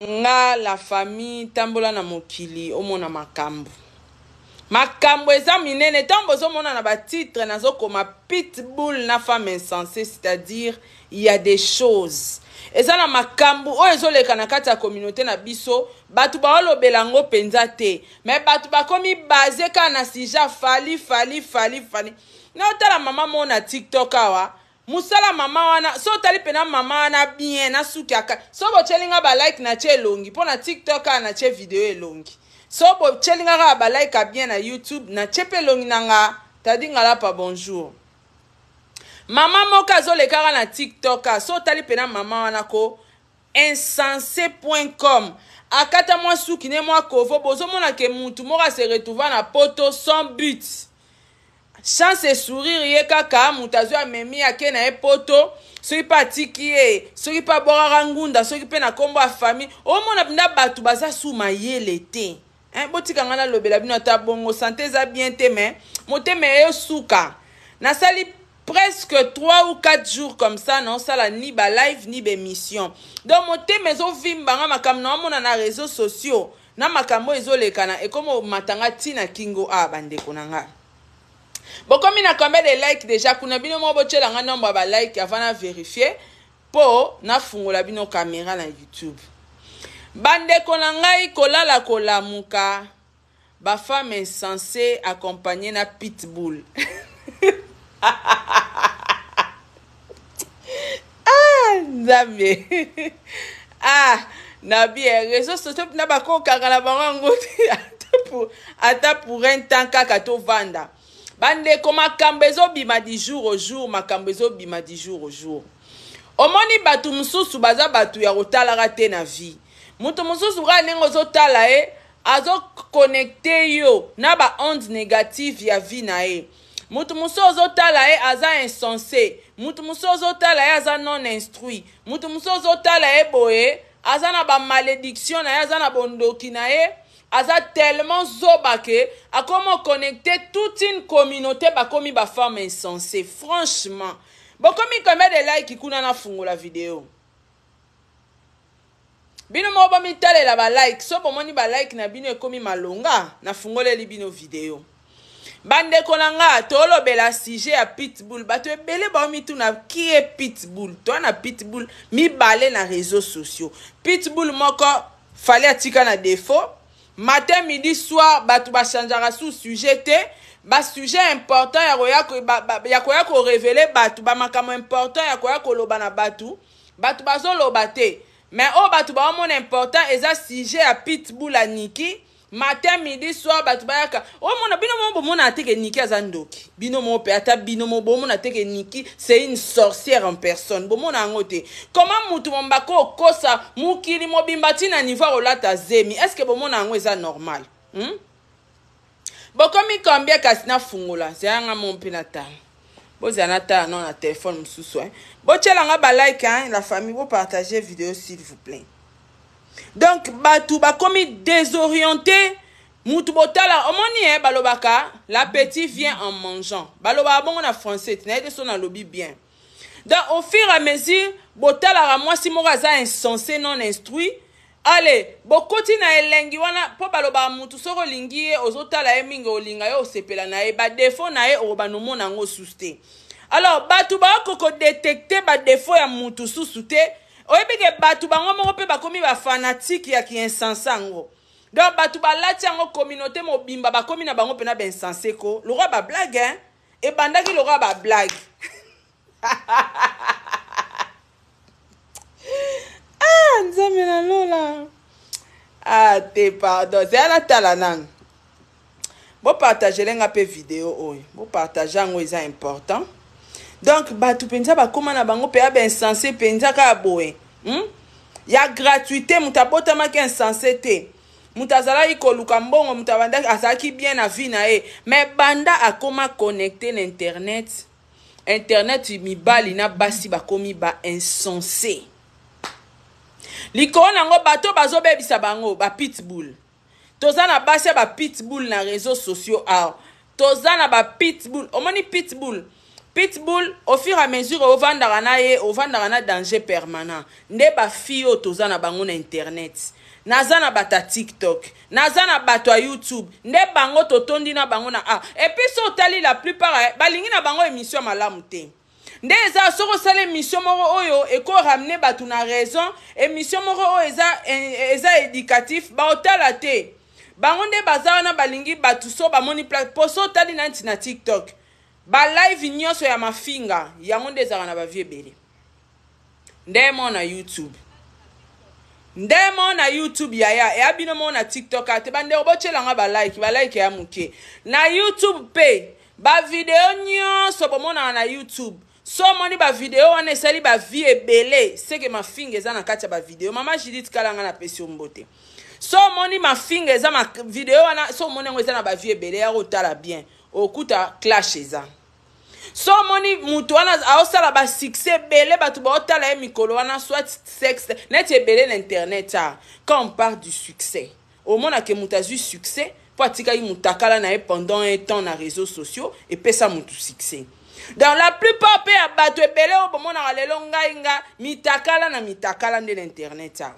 Nga la famille tambola na mokili omona makambu. Makambo eza minene ntango bozomona na batitre nazokoma pitbull na femme insensée, c'est-à-dire il y a des choses, eza na makambo oyo ezoleka na kati ya communauté na biso, bato baolobela yango mpenza te, mais bato bakomi base kaka na sujet Fally, Fally, Fally, Fally. Naotala mama moko na TikTok awa, mosala mama wana, so otali mpena mama wana bien na suki aka, so botyeli nga balike na tie elongi mpo na TikTok awa na tie video elongi, so botyeli nga kaka balike ya bien na YouTube na tie mpe elongi na nga. Tadi Ngalapa, bonjour. Mama moko azolekaka na TikTok awa, so otali mpena mama wana ko insense.com, akata mwa suki ne mwa kovo, bozomona ke mutu moko ase retrouva na poto sans but, chance esourire ye kaka, moto azwi amemi ake na ye poto, soki mpe atiki ye, soki mpe abwakaka ngunda, soki mpe na nkombo ya famille. Omona mpenza bato baza su mayele te. Botika ngai nalobela bino ata bongo, sante eza bien te, mais motema eyosuka. Nasali presque 3 ou 4 jours comme ça, naosala ni ba live ni bémission, donc motema ezovimbanga makambo naomona na réseaux sociaux na makambo ezolekana, ekoma omatanga ntina kingo. A bandeko na nga, bokomi na combien de like déjà kuna? Bino moko botyelanga nombre ya balike avant na vérifier mpo nafungola bino caméra na YouTube. Bandeko na ngai, kolala kolamuka, bafemme insensé accompagné na pitbull. Ah Nzambe, ah na bien, réseaux sociaux na bakokanga na bango yango te, ata pour un temps kaka tovanda. Bandeko, makambo ezobima du jour au jour, makambo ezobima du jour au jour. Omoni bato mosusu baza bato ya kotalaka te na vie. Moto mosusu kaka ndenge ozotala ye, azoconnecter yo na baonde négative ya vie na ye. Moto mosusu ozotala ye aza insensé, moto mosusu ozotala ye aza non instruit, moto mosusu ozotala ye boye aza na bamalédiction na ye, aza na bondoki na ye, aza tellement zoba ke akomi oconnecter toute une communauté, bakomi bafemme insensé. Franchement, bokomi combien de like kuna? Nafungola video, bino moko bomitalela balike. So bomoni balike na bino ekomi malonga, nafungoleli bino video. Bandeko na nga, tolobela sujet ya pitbull. Bato ebele baomituna qui est pitbull. Toa na pitbull mibale na réseaux sociaux. Pitbull moko, Fally atika na défaut, matin, midi, soir bato bachangeaka sous sujet te. Basujet important ya koya korévéler bato, bamakambo important ya koya koloba na bato, bato bazoloba te. Mais oyo bato baomona important eza sujet ya pitbull ya Niki. Matin, midi, soir bato bayaka omona. Bino mo bomona te ke Niki aza ndoki? Bino mo mpe, ata bino mo bomona te ke Niki, c'est une sorcière en personne? Bomona yango te? Comment mutu mombaka okosa mokili mobimba ntina niveau akolata zemi? Est ce que bomona yango eza normal, Bokomi combien kasi? Nafungola, zeyanga mo mpe natala, bozala natala no na telefone mosusu, hein? Botielanga balike, hein, la famille, bopartage vidéo s'il vous plaît. Donc bato bakomi désorienté. Mutu botala, omoni e balobaka l'appétit vient en mangeant, balobaka bongo na français, nayebi te so nalobi bien. Donc au fur et à mesure botalaka mwasi moko aza insensé, non instruit, ale bokoti na elengi wana, mpo balobaka mutu soki olingi ye, ozotala ye mingi, olinga ye, osepela na ye, badéfaut na ye okobanda omona yango susu te. Alors bato bakoki kodétecter badéfaut ya mutu susu te. Oyebi ke bato bango moko mpe bakomi bafanatiques ya kiinsensé yango. Donc bato balati yango, communauté mobimba bakomi na bango mpena bainsensé ko lokwa bablague, hein? Ebandaki lokwa bablague. Ah Nzambe na lola, ah te, pardon, zeya natala nanu. Bopartagele nga mpe video oyo, bopartage yango, eza important. Donc bato mpenza bakóma na bango mpe ya bainsensé mpenza kaka boye, Ya gratuité, moto abotamaki insensé te, moto azalaki koluka mbongo, moto abandaki azalaki bien na vie na ye, mais banda akóma connecté na internet, internet, mibali na basi bakomi bainsensé. Likolo nango bato bazobebisa bango bapitbull. Toza na basi ya bapitbull na réseaux sociaux awa, toza na bapitbull. Omoni pitbull, Pitbull, au fur et à mesure ovandaka na ye, ovandaka na danger permanent. Nde ba filles oyo toza na bango na internet. Naza na bato ya TikTok, naza na bato ya YouTube, nde bango totondi na bango na a. Et puis so otali la plupart eh, balingi na bango émission ya malamu te. Nde eza soki osali émission moko oyo eko ramener bato na raison, émission moko oyo eza, eh, eza éducatif, baotala te. Bango nde baza wana balingi bato so bamoni place poso otali na nti na TikTok. Ba live nyonso ya mafinga yango nde ezalaka na ba vues ebele. Nde mo na YouTube. Nde mo na YouTube yaya eya bino mo na TikTok ate bandeko botyela nga ba like ba like ya moke. Na YouTube pe ba video nyonso bomonaka na YouTube so omoni ba video wana esali ba vie ebele seke mafinga eza na kati ya ba video. Mama Judith kala nga napesi yo mbote. So omoni mafinga eza ma video wana so omoni yango eza na ba vie ebele ya kotala bien. Okuta clash eza. So omoni mutu wana aosala ba succès ebele bato baotala ye mikolo wana soit sexe neti ebele na internet ah. Quand on parle du succès omona ke moto azwi succès mpo atikaki mutakala na ye pendant un temps na réseaux sociaux epesa motu succès. Dans la plupart mpe ya bato ebele oyo bomonaka lelo ngai nga mitakala na mitakala nde na internet ah.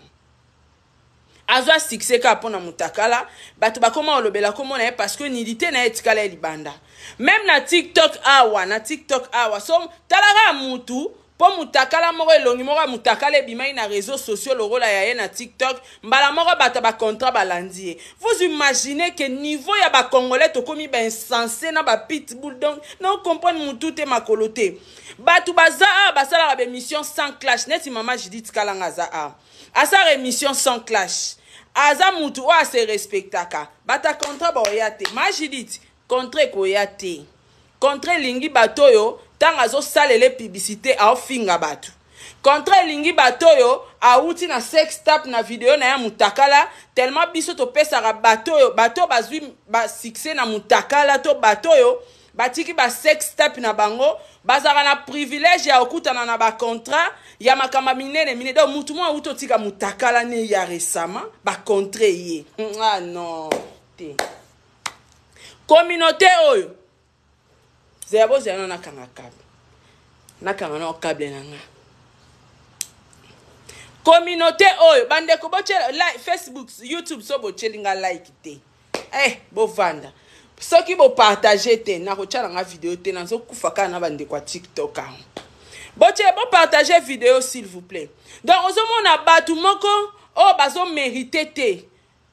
Azwa succès kaka pona mutakala, batu bakoma kolobela kombo na ye parce que nudite na ye etikala ye libanda. Meme na TikTok awa, na TikTok awa, so tala kaka mutu po mutakala moko elongi moko ya mutakala ebimaki na réseaux sociaux lokola ya ye na TikTok, mbala moko bato ya ba contrat balandi ye. Vous imaginez que niveau ya ba congolais tokomi ba insense na ba pitbull donc na comprendre mutu te makolo te. Batu baza awa basalaka ba émission sans clash neti mama Judith Kalanga aza awa. Asala emission sans clash. Aza mutu oyo a se respectaka. Bata contrat baoya te. Ma Judith, contrat ekoya te. Contrat elingi bato oyo ntango azosalela publicité aofinga bato. Contrat elingi bato oyo awuti na sex tap na video na ya mutakala tellement biso topesaka bato oyo bato oyo bazwi ba succès na mutakala to bato oyo batiki ba sex tape na bango bazalaka na privilège ya kokutana na ba contrat ya makambo ya minene minene donc mutu moko awuti otika mutakala ne ya récemment ba contre ye ah non te communauté oyo zela bozela na nakanga cable nakanga na cable na nga communauté oyo bandeko botyela facebook youtube so botyeli nga like te Eh bovanda soki bo partage te nakotia na nga video te nazokufa kaka na bandeko ya tiktok awa botie bo partage video s'il vous plaît donc ozomona bato moko oyo bazomerite te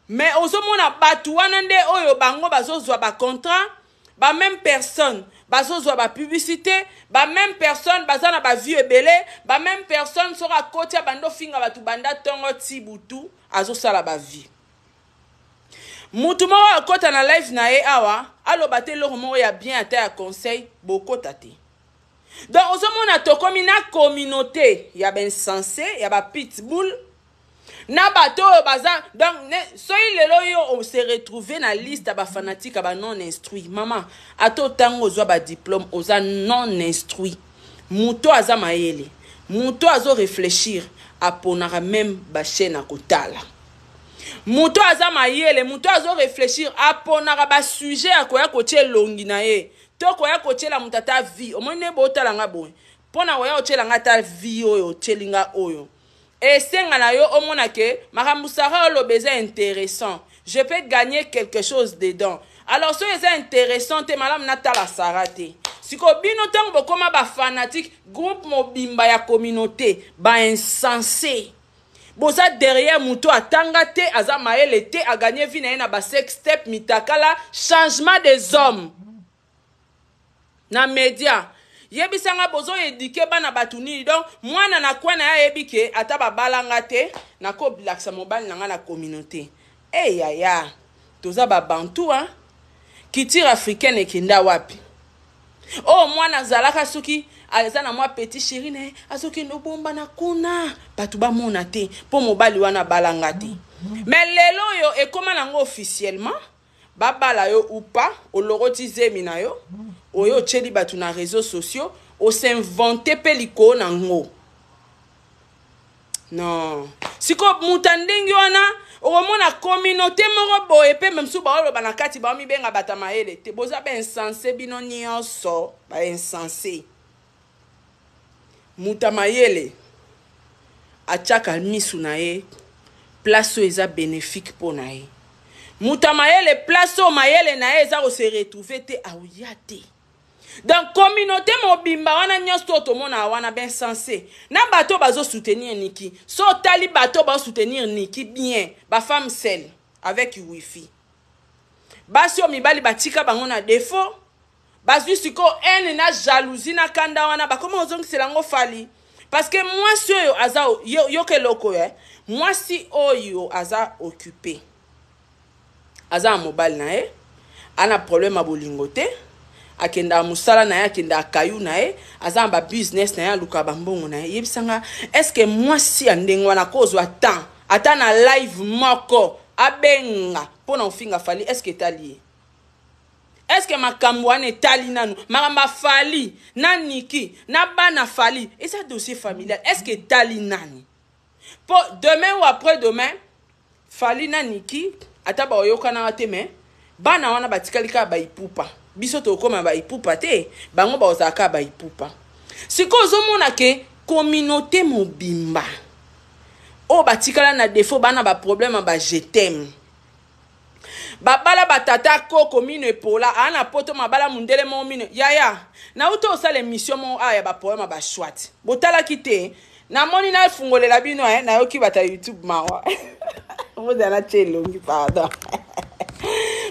mais ozomona bato wana nde oyo bango bazozwa bacontrat ba même personne bazozwa ba publicité ba même personne baza na bavue ebele ba même personne soki akoti abanda ofinga bato banda ntongo ti butu azosala bavie Mutu moko akota na live na ye awa aloba te eloko moko ya bien ata ya conseil bokota te. Donc ozomona tokomi na communauté ya ba insense ya ba pitbull na bato oyo baza donc soki lelo yo o se retrouver na liste ya ba fanatique ya ba non instruit mama ata otango ozwa ba diplôme oza non instruit moto aza mayele moto azo réfléchir aponaka meme ba chaîne akotala Moto aza mayele, moto azo reflechir, aponaka ba sujet ya koya kotia elongi na ye to koya kotiela moto ata vie. Omoni nde botala nga boye mpo na koya kotiela nga ata vie oyo otieli nga oyo esenga na yo omona ke makambo Sarah oloba eza interessant, je peux gagner quelque chose dedans. Alors soki eza interessant te, malamu natala Sarah te. Sikoyo bino ntango bokoma ba fanatique, groupe mobimba ya communauté ba insense boza derrière moto atanga te aza mayele te aganye vie na ye na ba sex step mitakala changement des hommes na media yebisa nga bozo edike bana bato nini donc mwana na coin na ye ayebi ke ata babala nga te nakolakisa mobali na nga na communauté e hey, yaya toza babantu hein? Culture africaine ekenda wapi? Oyo mwana azalaka soki aza na mwa petit chéri na ye azokende obombana kuna bato bamona te mpo mobali wana abalanga te. Mais lelo oyo ekoma nango officiellement babala yo ou pas, olokoti zemi na yo oyo otyeli bato na réseaux sociaux osinvente mpe likolo na ngo. Non. Sikoyo moto ya ndenge wana okomona communauté moko boye mpe mosusu baoloba na kati baomibenga bato ya mayele te. Boza ba insense bino nyonso, ba insense. Moto ya mayele atiaka misu na ye place oyo eza benefique mpo na ye. Moto ya mayele place oyo mayele na ye eza ko se retrouver te aoya te. Donc communauté mobimba wana nyonso oyo tomonaka wana b'insense na bato oyo bazo soutenir Nicky. So otali bato oyo bazo soutenir Nicky bien, ba femmes seules avec wifi. Basi oyo mibali batika bango na defaut. Bazui sikoyo haine na jalousie na kanda wana bakoma kozongisela yango Fally parce que mwasi oyo aza yoka eloko oyo eh. Mwasi oyo aza occupe aza na mobali na ye ana problème ya bolingo te akendaka mosala na ye akendaka kayu na ye aza na ba business na ye alukaka bambongo na ye yebisa nga est ce que mwasi ya ndenge wana akozwa temps ata na live moko abenga mpo na kofinga Fally est ce que etali ye Est-ce que makambo wana etali nanu makambo ya Fally na Nicky na bana Fally eza dossier familial est-ce que etali nani po demain ou après demain Fally na Nicky ata baoyokanaka te mais bana wana batikali kaka ba ipupa biso tokoma ba ipupa te bango baozala kaka ba ipupa sikoyo ozomona ke communauté mobimba oyo batikala na defaut bana ba problème ya ba je t'aime Babala ba tata koko mino epola aa na poto mabala mundele moko mino yaya nauti osala emission moko awa ya ba problème ya ba choite botalaki te namoni nafungolela bino eh, nayoki bata youtube mawa bozela natia elongi pardon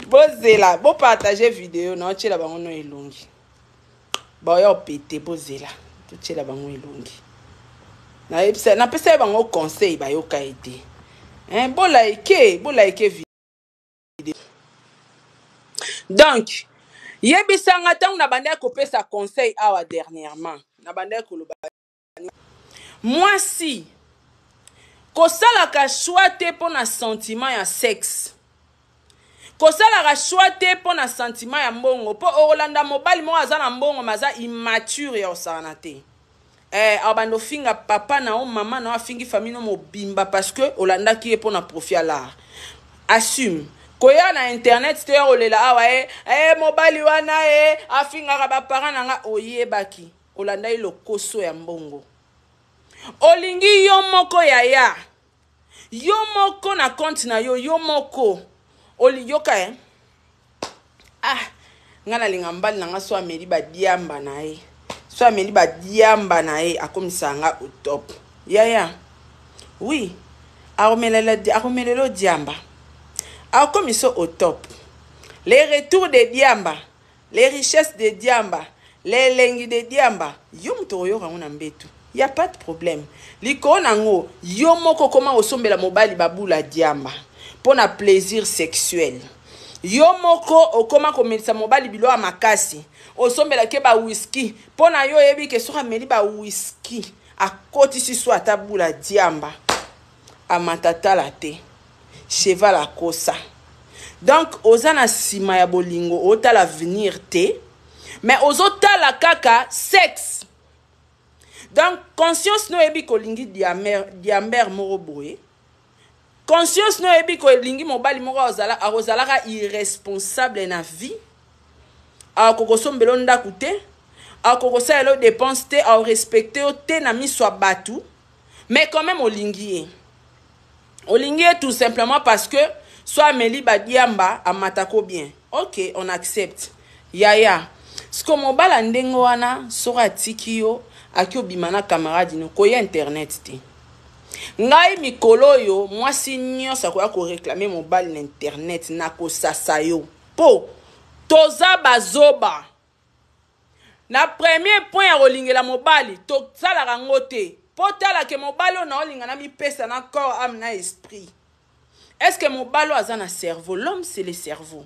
bozela bopartage video naotiela bango no elongi baoya opete bozela totiela bango elongi nayebisa napesa ye bango conseil bayoka ye te eh, bolaike bolaike video donc yebisa nga ntango nabandaki kopesa conseil awa dernièrement nabandaki koloba Mwasi, kosalaka choix te mpo na sentiment ya sexe. Kosalaka choix te mpo na sentiment ya mbongo mpo okolanda mobali moko aza na mbongo mais aza immature ya kosakana te. Eh, abanda ofinga papa na yo, mama na yo, afingi famille no mobimba parce que olandaki ye mpo na profit ya lar. Assume. Koya na internet te ya kolela awa eh, eh mobali wana eh afingaka ba parents na nga oyebaki. Olandaki lokoso ya mbongo. Olingi yo moko yaya. Yo moko na compte na yo, yo moko. Oli yoka eh. Ah, nga nalinga mbali na nga so ameli ba diamba na ye. So ameli ba diamba na ye akomisa nga au top. Yaya. Oui. Akomelela akomelela diamba. Akomisa au top. Les retours de diamba. Les richesses de diamba, les elengi de diamba, yo moto okoyoka yango na mbetu. Ya pas de problème. Likolo na yango, yo moko okoma kosombela mobali babula diamba mpo na plaisir sexuel. Yo moko okoma komelisa mobali biloko ya makasi, osombelaki ye ba whisky mpo na yo oyebi ke soki ameli ba whisky akotisi so ata bula diamba amata tala te. Cheval akosa. Donc oza na sima ya bolingo otala avenir te mais ozotala kaka sexe. Donc conscience no oyebi kolingi diamber moko boye. Conscience no oyebi kolingi mobali moko akozalaka irresponsable na vie. Akokosombela ndako te, akokosalela yo dépense te, akorespecte yo te na miso ya bato, mais quand même olingi ye. Olingi ye tout simplement parce que soit ameli ba diamba amatako bien. Ok, on accepte. Yaya, siko mobala ndenge wana soki atiki yo aki obima na camarade no koya internet te. Ngai mikolo oyo mwasi nyonso akoya ko réclamer mobali na internet na kosasa yo po toza bazoba. Na premier point ya kolingela mobali tosalaka yango te po tala ke mobali oyo naolinga na mipesa na corps ame na esprit est ce que mobali oyo aza na cerveau l'homme c'est le cerveau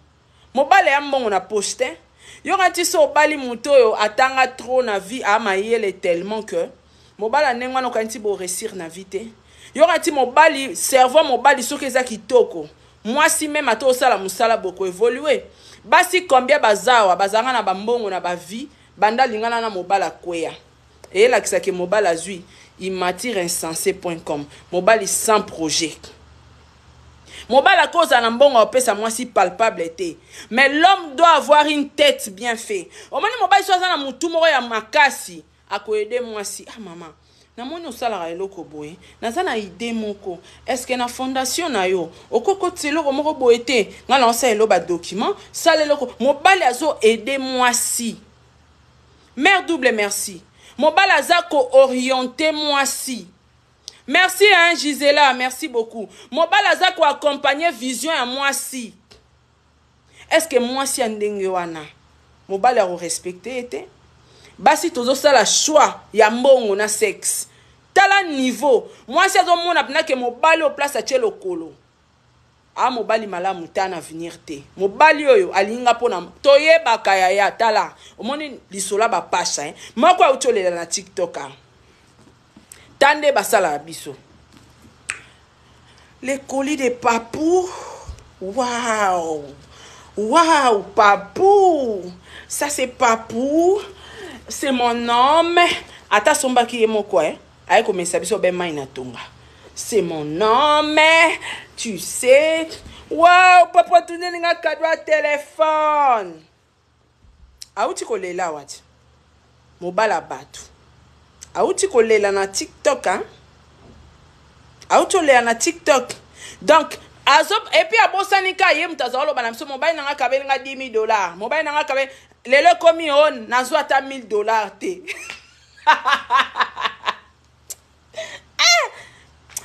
mobali aya mbongo na poche te yoka ti so obali moto oyo atanga trop na vie a mayele tellement que mobali ya ndenge wana okanisi bo réussir na vie te yoka ti mobali cerveau mobali soki eza kitoko Mwasi meme ata osala musala boko evoluer. Basi combien baza awa bazalaka na ba mbongo na ba vie banda alingana na mobali akweya. Eyelakisa ke mobali azui immature insense point com. Mobali sans projet. Mobali akozala na mbongo apesa mwasi palpable te. Mais l'homme doit avoir une tete bien fait. Omoni mobali so aza na mutu moko ya makasi. Akoaider mwasi. Ah mama, namoni osalaka eloko boye, naza na idée moko. Est-ce que na fondation na yo okokotisa eloko moko boye te? Ngai naosala eloko badocument, sala eloko. Mobali azo aider mwasi. Mère double, merci. Mobali aza koorienter mwasi. Merci hein, Gisela, merci beaucoup. Mobali aza koaccompagner vision ya mwasi. Est-ce que mwasi ya ndenge wana mobali akorespecte ye te? Basi tozosala choix ya mbongo na sexe. Tala niveau mwasi azomona mpena ke mobali oyo, place atie lokolo, a mobali malamu ta na avenir te. Mobali oyo alingi nga mpona toyebaka yaya. Tala, omoni lisolo ya bapasha, eh? Moko auti olela na TikTok, a ta nde basalaka biso. Les colis de Papou. Waouh! Waouh, Papou! Ça, c'est Papou. C'est mon homme. Ata sombaki ye moko, eh? Aye komesa biso be mai na tonga. C'est mon homme. Tu sais. Waouh, papa tuneli nga cadeau ya téléphone. Auti kolela wati. Mobala bato. Auti kolela na TikTok, hein? Auti kolela na TikTok. Donc, azo et puis abosani ka ye moto azala oloba na biso: mobali na nga kabeli nga 10 000 $, mobali na nga kabeli. Lelo ekomi o nazwa ata 1000 $ te. Eh!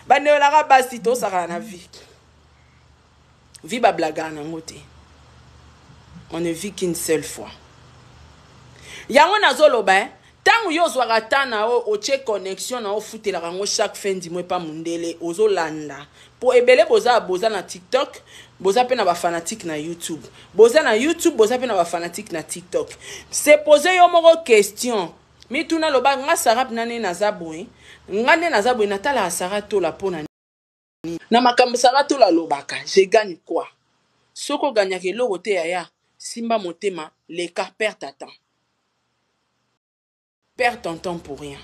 Bandeolaka basi, tosakana na vie. Vie bablagaka nango te. On ne vit qu'une seule fois. Yango nazoloba, eh? Ntango yo ozwaka ta na yo, otie connexion na yo, ofutelaka yango chaque fin du mois epa mondele, ozolanda mpo ebele. Boza na TikTok, boza mpe na bafanatike na YouTube, boza na YouTube, boza mpe na bafanatike na TikTok. Se pose yo moko question, mituna, loba: nga Sara na nde naza boye, nga nde naza boye, natalaka Sara Tola mpo na nini? Na makambo Sara Tola alobaka, je gagne quoi? Soki oganyaka eloko te, yaya, simba motema, leka. Perte à temps, perd ton temps pour rien.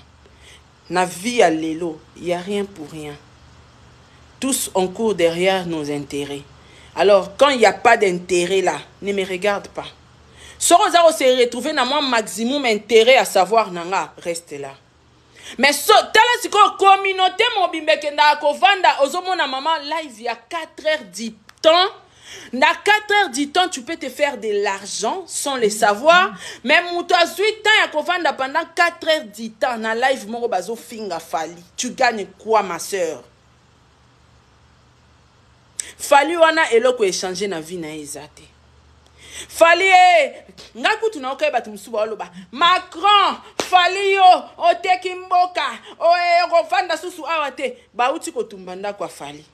Na vie ya lelo, y a rien pour rien. Tous on court derrière nos intérêts. Alors quand il y a pas d'intérêt là, ne me regarde pas. Soki oza kose retrouver na mwa maximum intérêt à savoir na nga, reste là. Mais so, tala sikoyo, communauté mobimba ekendaka kovanda. Ozomona mama live ya 4 heures du temps. Na 4 heures du temps, tu peux te faire de l'argent sans le savoir. Mais moto azwi temps ya kovanda pendant 4 heures du temps na live moko bazofinga Fally. Tu gagnes quoi, ma sœur? Fally wana, eloko échange na vie na ye eza te. Fally e ngai kutu naokai. Bato mosusu baoloba: Macron, Fally, yo oteki mboka, okovanda susu awa te. Bauti kotumba ndako ya Fally.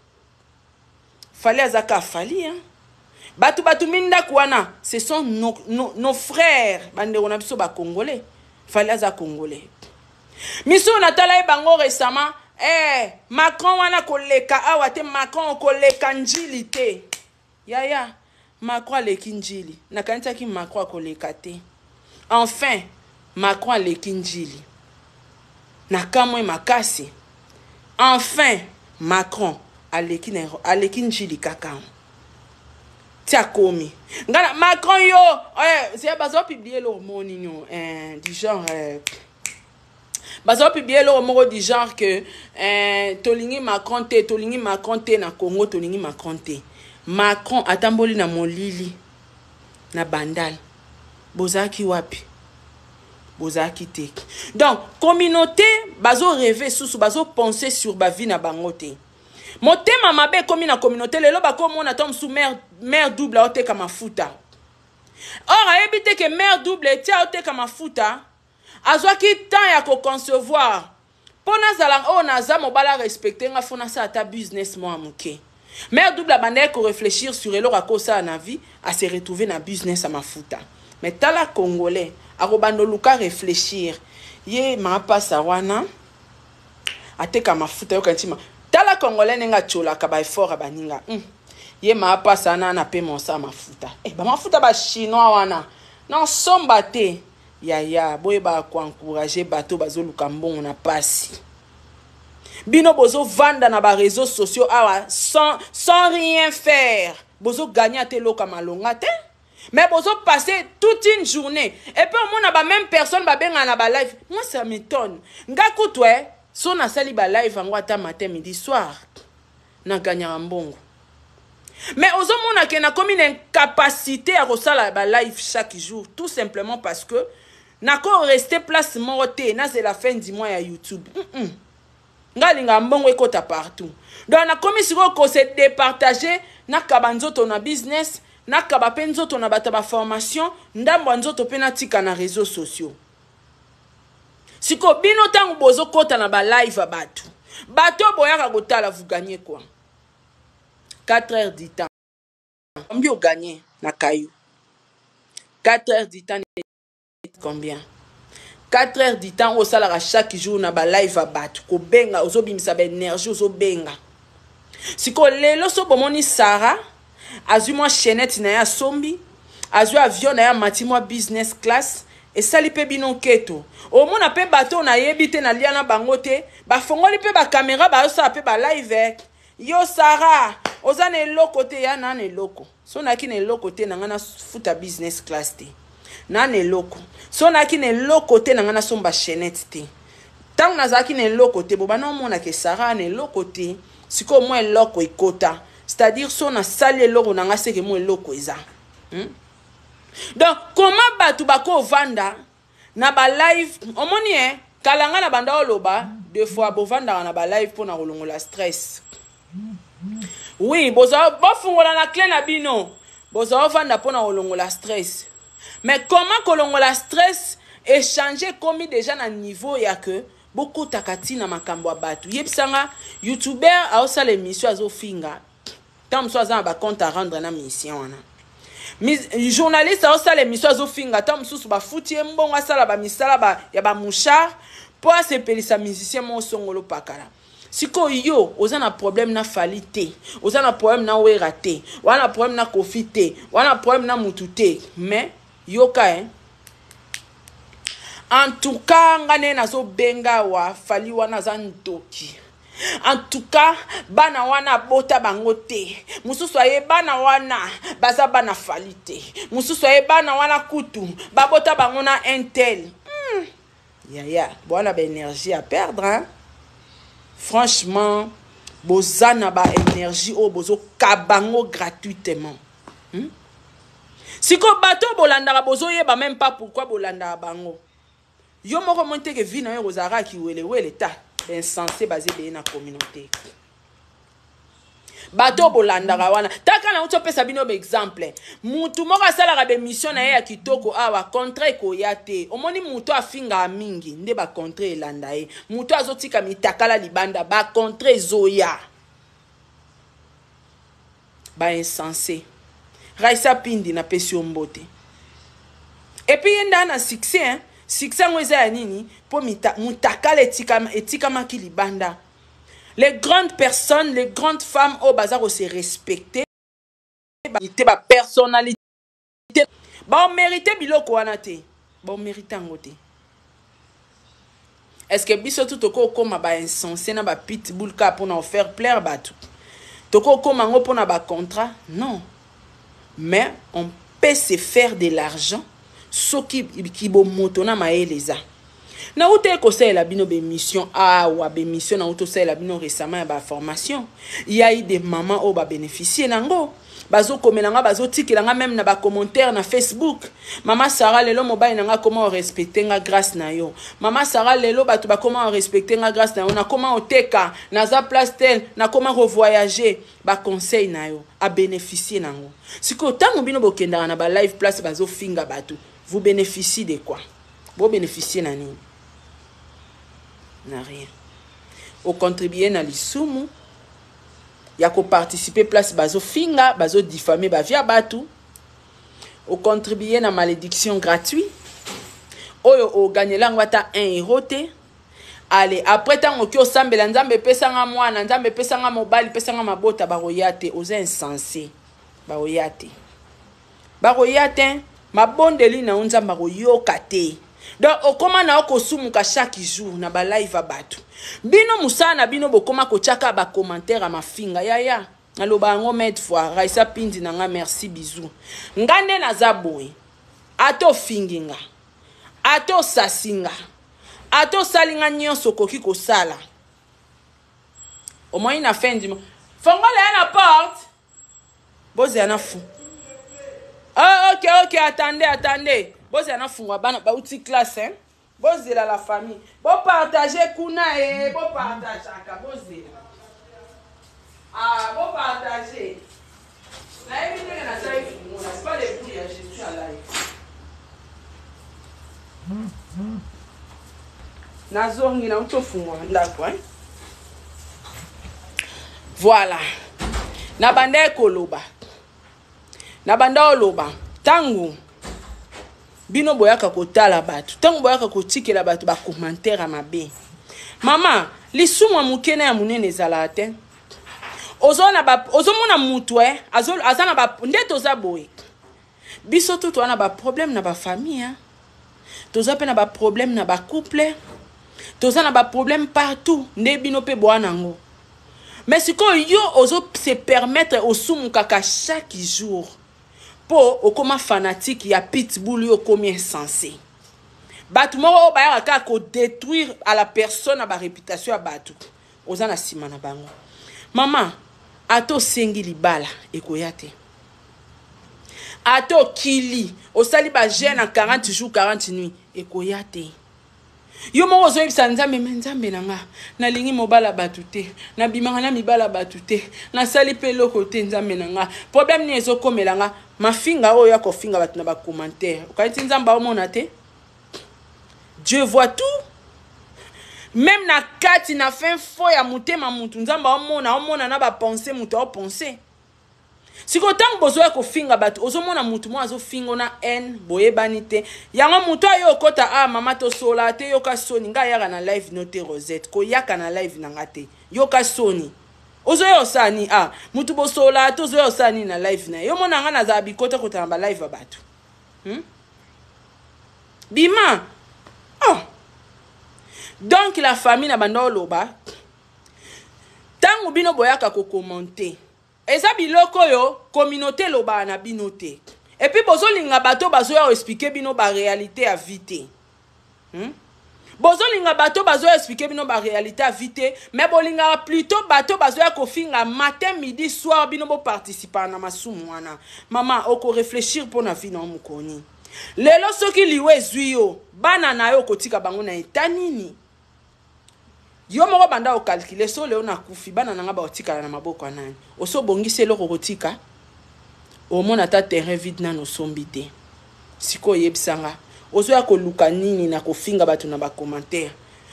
Fally aza ka Fally, hein? Bato batumbi ndako wana, ce sont nos frères, bandeko na biso bacongolais. Fally aza Congolais. Misusu natala ye bango récemment, eh, Macron wana koleka awa te, Macron koleka Njili te. Yaya, Macron aleki Njili. Nakanisaki Macron akoleka te. Enfin Macron aleki Njili, nakamwe makasi. Enfin Macron aleki, na aleki Njili kaka ti akomi. Ngana Macron yo, eh, bazopublier eloko moko nini, eh, du genre, eh, bazopublier eloko moko du genre que, eh, tolingi Macron te, tolingi Macron te na Congo, tolingi Macron te. Macron atamboli na molili na Bandal, bozalaki wapi? Bozalaki te. Donc communauté bazorêver susu, bazopenser sur bavie na bango te. Motema mabe ekomi na communauté. Lelo bakomona to mosusu mare double aoteka mafuta. Or ayebi te ke mare double etia aoteka mafuta, azwaki temps ya koconcevoir: mpo nazala oyo naza, mobali arespecte nga, fo nasala ata business moko ya moke. Mare double abandaki koréfléchir sur eloko akosala na vie, ase retrouve na business ya mafuta. Mais tala, Congolais akobanda oluka réfléchir ye maapasa wana ateka mafuta. Yoka ntima, tala Congolais ndenge atiolaka baeffort ya baninga. Ye maapasa wana na mpe mosala mafuta, eh, bamafuta bachinois wana nasomba te. Yaya, boyebaka koencourager bato bazoluka mbongo na pasi. Bino bozovanda na baréseaux sociaux awa sans rien faire, bozogagner ate eloko ya malonga te. Mais bozo passer toute une journée et puis omona ba même personne babengana na ba live. Moi ça m'étonne. Nga kutu eh, so nasali ba live yango ata matin midi soir na gagnaka mbongo. Mais ozomona ke nakomi na incapacité ya kosala ba live chaque jour tout simplement parce que nako rester place moko te nazela fin du mois ya YouTube. Nga alingaka mbongo ekota partout. Donc nakomi sikoyo ko se departager, nakaba nzoto na business, nakaba pe nzoto na bato ya ba formation, ndambo ya nzoto pe natika na reseaux sociaux. Sikoyo bino tango bozo kota na ba live ya bato, bato oyo boyaka kotala vous gagnez quoi? 4 heures du temps. Combien o gagner na caillou? 4 heures du temps combien? 4 heures du temps osalaka chaque jour na ba live ya bato kobenga ozobimisa ba énergie ozobenga sikoyo lelo so bomoni Sarah azwi mwa chaînette na ye asombi azwi avion na ye amati mwa business class esali mpe bino nketo omona mpe bato oyo nayebi te nalia na bango te bafongoli mpe bakamera bazosala mpe balive yo Sarah oza na eloko te ya na na eloko so nayaki na eloko te na ngai nafuta business class te na na eloko so nayaki na eloko te na ngai nasomba chaînette te ntango nazalaki na eloko te bobana omonaka Sarah na eloko te sikoyo mwa eloko ekota c'est-à-dire so nasali eloko na ngai seke mwa eloko eza Donc comment bato bakovanda na ba live omoni eh kala nga na banda oloba deux fois bovandaka na ba live pona kolongola stress oui boza bofungola na clé na bino boza ovanda pona kolongola stress mais comment kolongola stress échanger ekomi déjà na niveau ya que bokotaka ntina makambo ya bato yebisanga youtuber aosala émission azofinga ntango mosusu aza na bacompte à rendre na mission wana journaliste aosala émission azofinga ntango mosusu bafuti ye mbongo asala bamisala ba, ya bamouchard mpo asepelisa musicien moko songolo pakala sikoyo yo oza na problème na Fally te oza na problème na Wera te oza na problème na Koffi te oza na problème na mutu te mais yoka eh? En tout cas nga nde nazobenga awa Fally wana aza ndoki en tout cas bana wana abota bango te mosusu aye bana wana baza bana Fally te mosusu aye bana wana kutu babota bango na intel Yaya bwana ba énergie à perdre hein? Franchement boza na ba énergie oyo bozokaba yango gratuitement Sikoyo bato oyo bolandaka bozoyeba même pas pourquoi bolandaka bango yo moko omoni teke vie na yo ekozala kaka kiwelewele ta bainsense baza ebele na communauté bato oyo bolandaka wana taka na uti opesa bino baexemple mutu moko asalaka baémission na ye ya kitoko awa contrat ekoya te omoni mutu afingaka mingi nde bacontrat elanda ye mutu azotika mitakala libanda bacontrat ezoya bainsense Raisa Pindi napesi yo mbote et puis ye nda na succès hein? Succès yango eza ya nini mpo mutakala etikamaki libanda les grandes personnes les grandes femmes oyo baza kose respecter te bapersonnalité baomérite biloko wana te baomérite yango te est ce que biso tu tokokóma bainsense na bapitbull kaka mpona ofaire plaire bato tokokóma yango mpona bacontrat non mais on peut se faire de l'argent soki kibomoto na mayele eza nauta ekosalela bino bémission awa bémission nauta osalela bino récemment ya baformation yai de mama oyo babénéficie nango bazokomela nga bazotikela nga même na bacommentaire na Facebook mama Sara lelo mobali na nga akoma orespecte nga grâce na yo mama Sara lelo bato bakoma orespecte nga grâce na yo nakoma oteka naza place tel nakoma kovoyage baconseil na yo abénéficie nango sikoyo ntango bino bokendaka na balive place bazofinga bato vous bénéficie de quoi bobénéficie na nini na rien ocontribue na lisumu ya koparticipe place bazofinga bazodifame bavia bato ocontribue na malédiction gratuit oyo oganyela yango ata 1 euro te ale après ntango oki osambela nzambe epesanga mwana nzambe epesanga mobali epesanga mabota bakoya te oza insensé bakoya te bakoya te mabondeli na yo nzambe akoyoka te donc okóma na yo kosumuka chaque jour na balive ya bato bino mosala na bino bokóma kotiaka bacommentaire ya mafinga yaya. Naloba yango maintes fois. Raissa Pindi na nga merci bisous. Nga nde naza boye. Ata ofingi nga. Ata osasi nga. Ata osali nga nyonso okoki kosala. Omoni na fin du mois. Fongola ya na porte. Bozela na fu. Oh, ok, ok, attendez, attendez. Bozela na fungwa bana bauti classe hein. Bozela la famille. Bo partager kuna eh, bo partageaka bozela. Ah, bo partager. Nayebi ndenge nasali fungola, c'est pas le bruit ya je suis à live. Nazongi nauti ofungola ndako hein. Voilà. Nabandaki koloba. Nabanda oloba ntango bino boyaka kotala bato, ntango boyaka kotikela bato bakomantere ya mabe. Mama, lisumu ya moke na ya monene ezalaka te. Ozomona mutu eh, aza na ba, nde toza boye. Biso tu toza na ba problème na ba famille, hein. Toza pe na ba problème na ba couple. Toza na ba problème partout. Nde bino pe boa nango. Mais sikoyo yo ozo se permettre osumukaka chaque jour po okoma fanatique ya pitbull, yo okomi insensé. Bato moko oyo bayaka kaka ko détruire à la personne na ba réputation ya bato, oza na sima na bango. Mama, ata osengi libala ekoya te. Ata okili, osali ba jeûne na 40 jours 40 nuits ekoya te. Yo moko ozoyebisa Nzambe, me Nzambe na nga, nalingi mobala bato te, nabimaka na mibala bato te, nasali mpe eloko te, Nzambe na nga. Problème nini ezokomela nga? Mafinga oyo ya kofinga bato na ba commentaire. Okanisi Nzambe aomona te? Dieu voit tout. Même na kati na fin fond ya motema mutu, Nzambe aomona, aomona na ba pensée mutu aopenser. Sikoyo ntango bozoya kofinga bato, ozomona mutu moko azofingo na haine, boyebani te. Yango mutu ayo okota, ah mama tosola te, yoka soni, nga ayaka na live no te Rosette, koyaka na live na nga te. Yoka soni. Ozoya osala nini? Ah, mutu bosola te, ozoya osala nini na live na ye? Yo mona nga nazala bikota kota na ba live ya bato. Bima. Oh. Donc la famille na banda oloba, tango bino boyaka ko commenter, eza biloko oyo communauté elobaka na bino te. Et puis bozolinga bato bazoya ko expliquer bino ba réalité ya vie te. Bozolinga bato bazoya expliquer bino ba réalité ya vie te, mais bolingaka plutôt bato bazoya kofinga matin, midi, soir, bino bo participer na masumu wana. Mama, oko réfléchir pona vie na yo mokoni. Lelo soki liwa ezwi yo, bana na yo okotika bango na état nini? Yo moko banda okalkule, so leo nakufi, bana na nga baotikala na maboko ya nani? Oso obongisi eloko kotika? Omona ata terrain vide nano osombi te. Sikoyo oyebisa nga, ozoya koluka nini na kofinga bato na ba commentaire?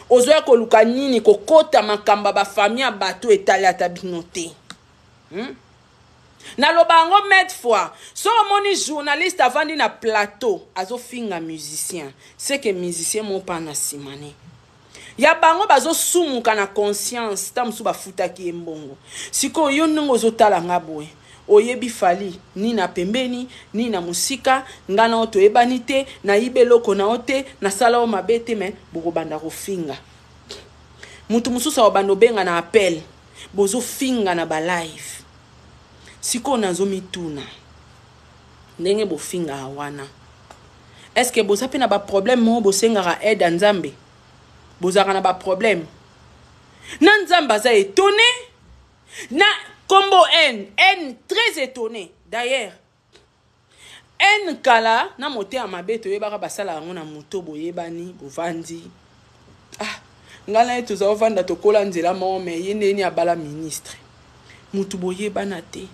Ozoya koluka nini kokota makambo ya ba famille ya bato etali ata bino te? Naloba yango maintes fois, so omoni journaliste avandi na plateau azofinga musicien, c'est que musicien moko pa na nsima ne ya bango bazosumuka na conscience, ta mosusu bafutaki ye mbongo. Sikoyo yo ndenge ozotala nga boye, oyebi Fally ni na pembeni ni na mosika, nga na yo toyebani te, nayiba eloko na yo te, nasala yo mabe te, me bokobanda kofinga mutu mosusu akobanda obenga na appel, bozofinga na ba live. Sikoyo nazomituna ndenge bofingaka wana, est-ce que boza pe na ba problème moko bosengaka aide ya Nzambe? Bozalaka na ba problème na Nzambe? Aza étonné na kombo N, N très étonné d'ailleurs. N kala na motema mabe toyebaka basala yango na moto, boyebani bovandi, ah ngai na ye toza ovanda tokola nzela moko, me ye ndeni abala ministre, mutu boyebana te,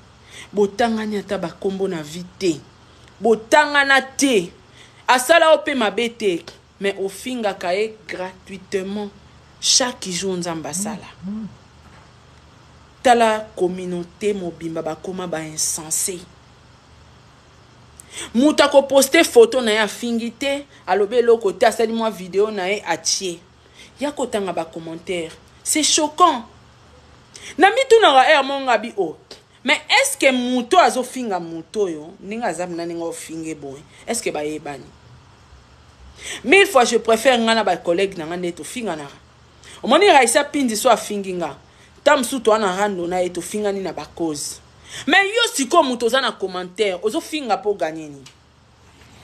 botangani ata bakombo na vie te, botangana te, asala yo pe mabe te, mais ofingaka ye gratuitement chaque jour. Nzambe asala, tala communauté mobimba bakoma ba insensé. Moto akoposte photo na ye, afingi te, alobi eloko te, asali mwa video na ye atie, ya kotanga ba commentaire, c'est choquant. Na mitunaka ere moko nga bi o, mais est ce que moto azofinga moto oyo ndenge aza na ndenge ofinge boye, est ce que bayebani? Mille fois je préfère nga na ba collègue na nga nde tofinganaka. Omoni Raissa Pindi, so afingi nga. Ta mosusu toa na rando na ye, tofingani na ba cause. Mais yo sikoyo moto oza na commentaire, ozofinga mpo ganye nini?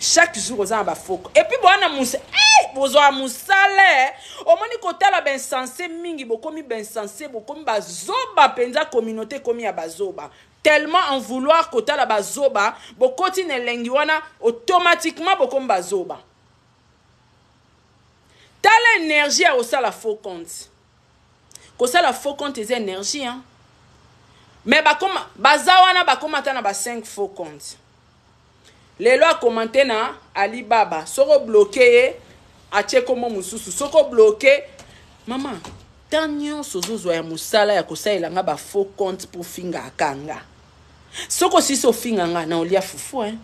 Chaque jour oza na ba faux. Et puis boa na musa, hey, bozwa mosala eh. Omoni kotala ba insensé mingi, bokomi ba insensé, bokomi bazoba mpenza, communauté ekomi ya bazoba. Tellement en vouloir kotala bazoba, bokoti na elengi wana, automatiquement bokomi bazoba. Tala énergie ya kosala faux compte. Kosala faux compte eza énergie, hein? Mais bakoma, baza wana bakoma ata na ba 5 faux compte. Lelo akomante na Alibaba, soko bloqué ye atie kombo mosusu, soko bloqué mama temps nyonso ozozwa ya mosala ya kosalela nga ba faux compte mpo finga akanga. Soko osisi ofinga nga na olia fufu, hein?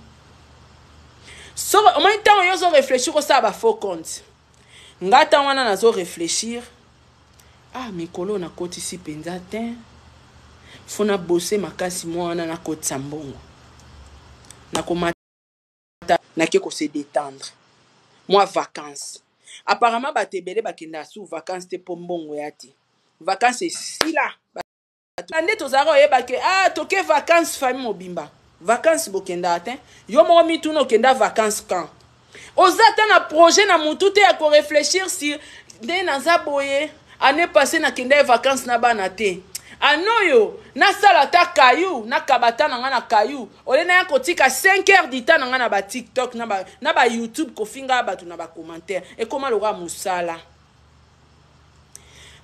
Soko omoni ntango yo ozo réfléchir kosala ba faux compte, nga ntango wana nazo réfléchir, ah, mikolo nakotisi mpenza te, fo nabose makasi mwa wana nakotisa mbongo, nakomata nake kose détendre mwa vacances. Apparemment bato ebele bakendaka su vacances te mpo mbongo ya te, vacances esila nde tozalaka oyeba ke ah, toke vacances famille mobimba. Vacances bokendaka te, yo moko mituna okenda vacances quand? Oza ata na projet na mutu te ya koréfléchir sur nde naza boye. Année passée nakenda ye vacances na bana te, année oyo nasala ata kayu, nakaba ata na nga na kayu ole naya kotika 5 heures du temps na nga na baTikTok na baYouTube kofinga bato na bacommentaire. Ekóma lokola mosala.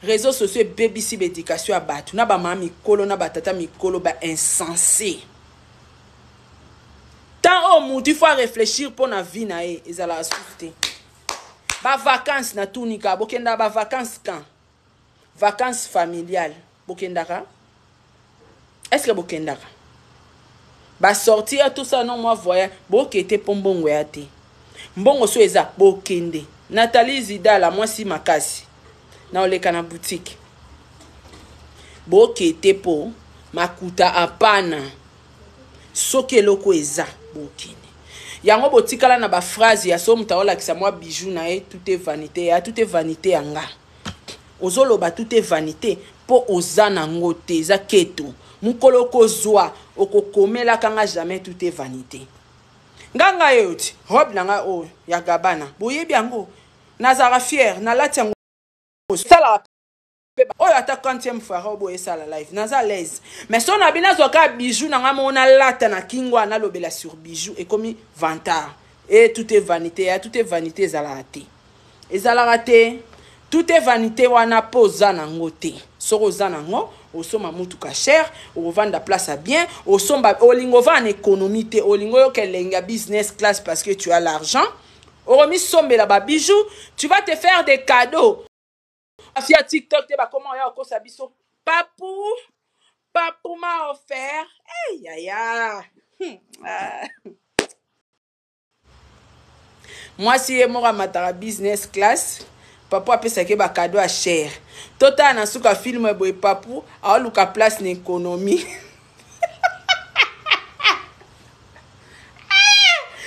Réseaux sociaux ebebisi baéducation ya bato na bamama mikolo na batata mikolo bainsensé. Tant oyo mutu il faut réfléchir mpo na vie na ye ezalaka susu te. Bavacance natunika, bokendaka bavacance quand? Vacances familiales bokendaka? Est ce que bokendaka basortie ya tosala no mwa voyage? Bokete mpo mbongo ya te. Mbongo so eza, bokende. Nathalie Zidala mwasi makasi na oleka na boutique, bokete mpo makuta apana. Soki eloko eza, bokende yango. Botikala na baphrase ya so moto aolakisa mwa bijou na ye, tout est vanité ya tout est vanité ya nga. Ozoloba tout est vanité mpo oza nango te, eza keto. Mokolo okozwa, okokomelaka nga jamais tout est vanité. Nga ngai oyo ti robe na ngai oyo ya Gabana, boyebi yango, nazalaka fière nalati yango, salaka oyo ata quantième fois robe oyo esala live, naza à l'aise. Mais so na bino nazwa kaka bijou na ngai moko nalata na kingo, nalobela sur bijou, ekomi vantard e tout est vanité ya tout est vanité. Ezalaka te, ezalaka te tout est vanité wana mpo oza nango te. Soki oza nango, osomba mutuka cher, okovanda place ya bien, osomba olingo ovanda na économie te, olingo oyoka elengi ya business class parce que tu as l'argent. Okomisombela babijoux, tu vas te faire des cadeaux. Afia TikTok te, bakoma oya okosa biso, papu papu m'a offert. Hey, yaya, Ah. Mwasi ye moko amataka business class, papu apesaki ye bacadeau ya cher. Totala na suka film boye, papu aoluka place na économie.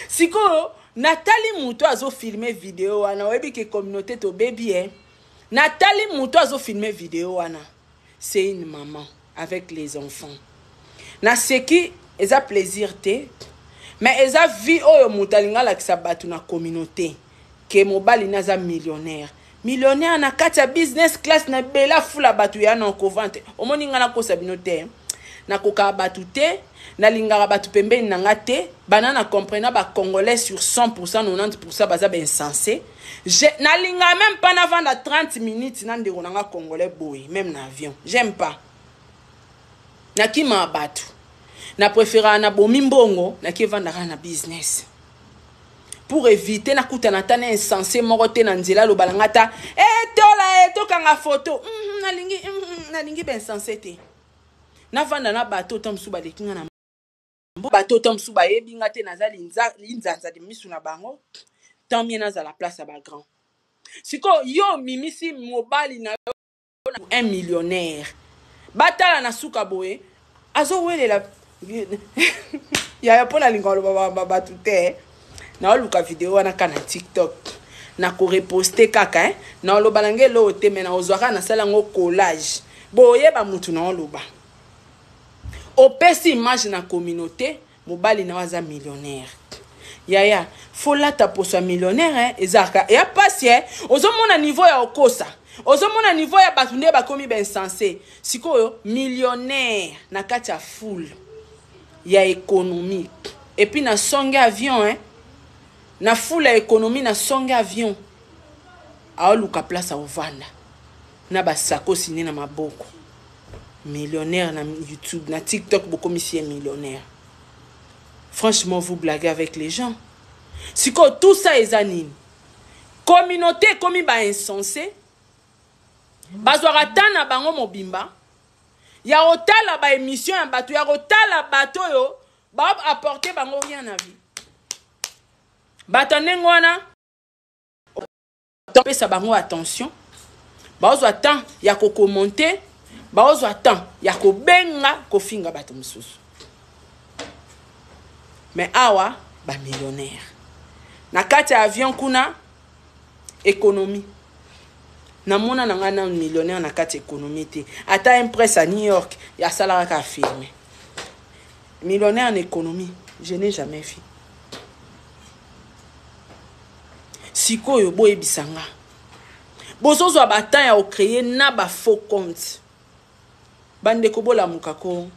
Sikoyo natali moto azofilme video wana, oyebi ke communauté tobebi e. Natali moto azofilme video wana, c'est une maman avec les enfants. Naseki, eza plaisir te, mais eza vie oyo moto alingi alakisa bato na communauté ke mobali naza millionnaire, millionnaire na kati ya business class na ebele afula bato ya na okovante. Omoni ngai nakosa bino te, nakokaka bato te, nalingaka bato pembeni na nga te. Bana na comprena bacongolais sur 100, 90 baza bainsensé. Nalingaka même pas navanda 30 minutes na ndeko na nga congolais boye, même na avion j'aime pas, nakimaka bato. Na préféraka nabomi mbongo, naki evandaka na business pour éviter nakutana ata na insensé moko te na nzela aloba na nga ata e tola e tokanga photo. Nalingi nalingi bainsensé te. Navanda na bato ta mosusu baleki nga na bato ta mosusu bayebi nga te, naza linzanza misu na bango, tant mieux nazala place ya bagrand. Sikoyo yo omimisi mobali na yo un millionnaire, batala na suka boye azowelela yaya. Mpo nalinga oloba bato te, naoluka video wana ka na TikTok, nakoreposte kaka, eh? Naoloba na ngai eloko te, me nakozwa kaka nasala yango collage. Boyeba mutu na oloba. Opesi image na communauté, mobali na yo aza millionnaire. Yaya, faut lata poso ya millionnaire hein, ezalaka ya pasi hein. Ozomona niveau ya okosa. Ozomona niveau ya bato nde bakomi ba insensé. Sikoyo millionnaire na kati ya foule ya économie. Et puis na songe avion hein. Na foule ya économie na songe avion. Aoluka place aovanda. Na ba sakosi ne na maboko. Millionnaire na YouTube, na TikTok bokomisi ye millionnaire. Franchement, vous blaguez avec les gens. Sikoyo tout ça eza nini? Communauté ekomi ba insensé. Bazwaka temps na bango mobimba ya kotala ba émission ya bato, ya kotala bato oyo ba apporter bango rien na vie. Bato ndenge wana pesa bango attention, baozwa temps ya kokommente, baozwa temps ya kobenga kofinga bato mosusu. Mais awa ba millionnaire na kati ya avion kuna économie, namona na ngai na millionnaire na kati économie te. Ata impresse à New York asalaka kaka filme millionnaire en économie, je n'ai jamais vu. Sikoyo boyebisa nga, bozozwa ba temps ya kocréer na ba faux compte. Bandeko, bolamuka ko,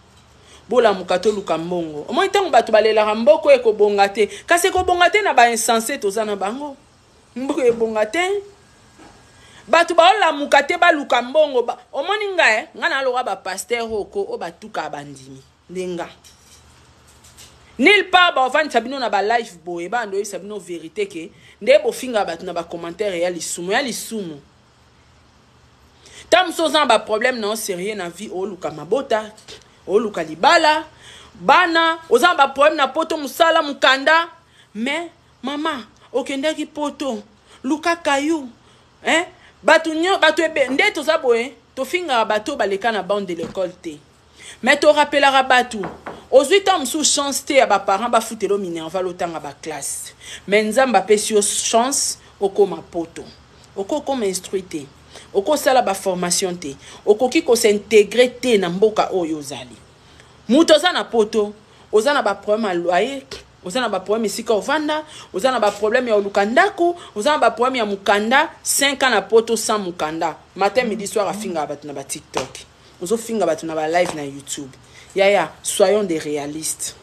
bolamuka, toluka mbongo. Omoi ntango bato balelaka mboko ekobonga te, kasi ekobonga te na bainsensé toza na bango. Mboko ebonga te, bato baolamuka te, baluka mbongo ba... Omoni ngai, ngai naloka bapasteur oko oyo batukaka bandimi nde nga nulle part. Baovandisa bino na balive boye, bando oyebisa bino vérité ke nde bofingaka bato na bacommentaire ya lisumu, ya lisumu. Ntango mosusu oza na baproblème na yo sérieux na vie, oluka mabota, oluka libala, bana, oza na baproblème na poto, mosala, mokanda. Mais mama okendaki poto, luka kayu, hein? Bato nyo bato ebe nde toza boye, tofingaka bato baleka na bande de l'école te, mais torapelaka bato ozwi ntango mosusu chance te ya baparent bafutela minerval otanga baclasse, mais Nzambe apesi yo chance okóma poto. Okokóma instruit te, okosala baformation te, okoki kos'intégrer te na mboka oyo ozali. Moto oza na poto, oza na baproblème ya loyer, oza na baproblème esika ovanda, oza na baproblème ya oluka ndako, oza na baproblème ya mokanda. 5 ans na poto sans mokanda, matin, midi, soir afingaka bato na baTikTok, ozofinga bato na balive na YouTube. Yaya, soyons des réalistes.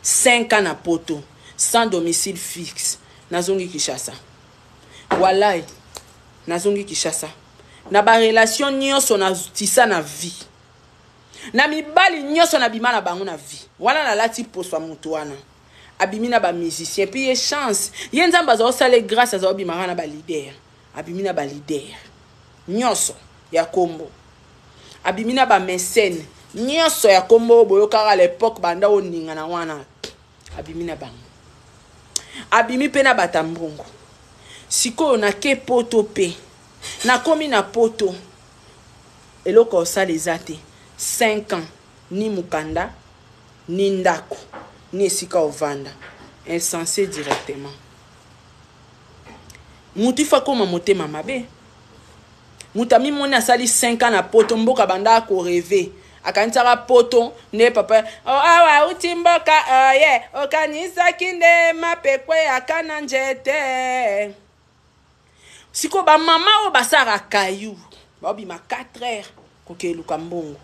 5 ans na poto sans domicile fixe. Nazongi Kinshasa, walai, nazongi Kinshasa na barelation nyonso natisa na vie, na mibali nyonso nabima na bango na vie wana. Nalati poso ya moto wana abimi na bamusicien mpe ye chance ye Nzambe aza kosala grâce, aza kobimaka na baleader, abimi na baleader nyonso ya kombo, abimi na bamécène nyonso ya kombo oyo boyokaka l'époque banda oningana wana, abimi na bango, abimi mpe na bato ya mbongo. Sikoyo nake poto mpe nakomi na poto, eloko osala eza te. 5 ans, ni mokanda, ni ndako, ni esika ovanda. Insensé directement. Mutu ifa koma motema mabe. Moto amimoni asali 5 ans na poto, mboka banda akorêver, akanisaka poto nde papa oh, awa auti mboka oye oh, okanisaki nde mapekwe yaka na nzete. Sikoyo bamama oyo basalaka kayu, baobima 4 heures kokeluka mbongo.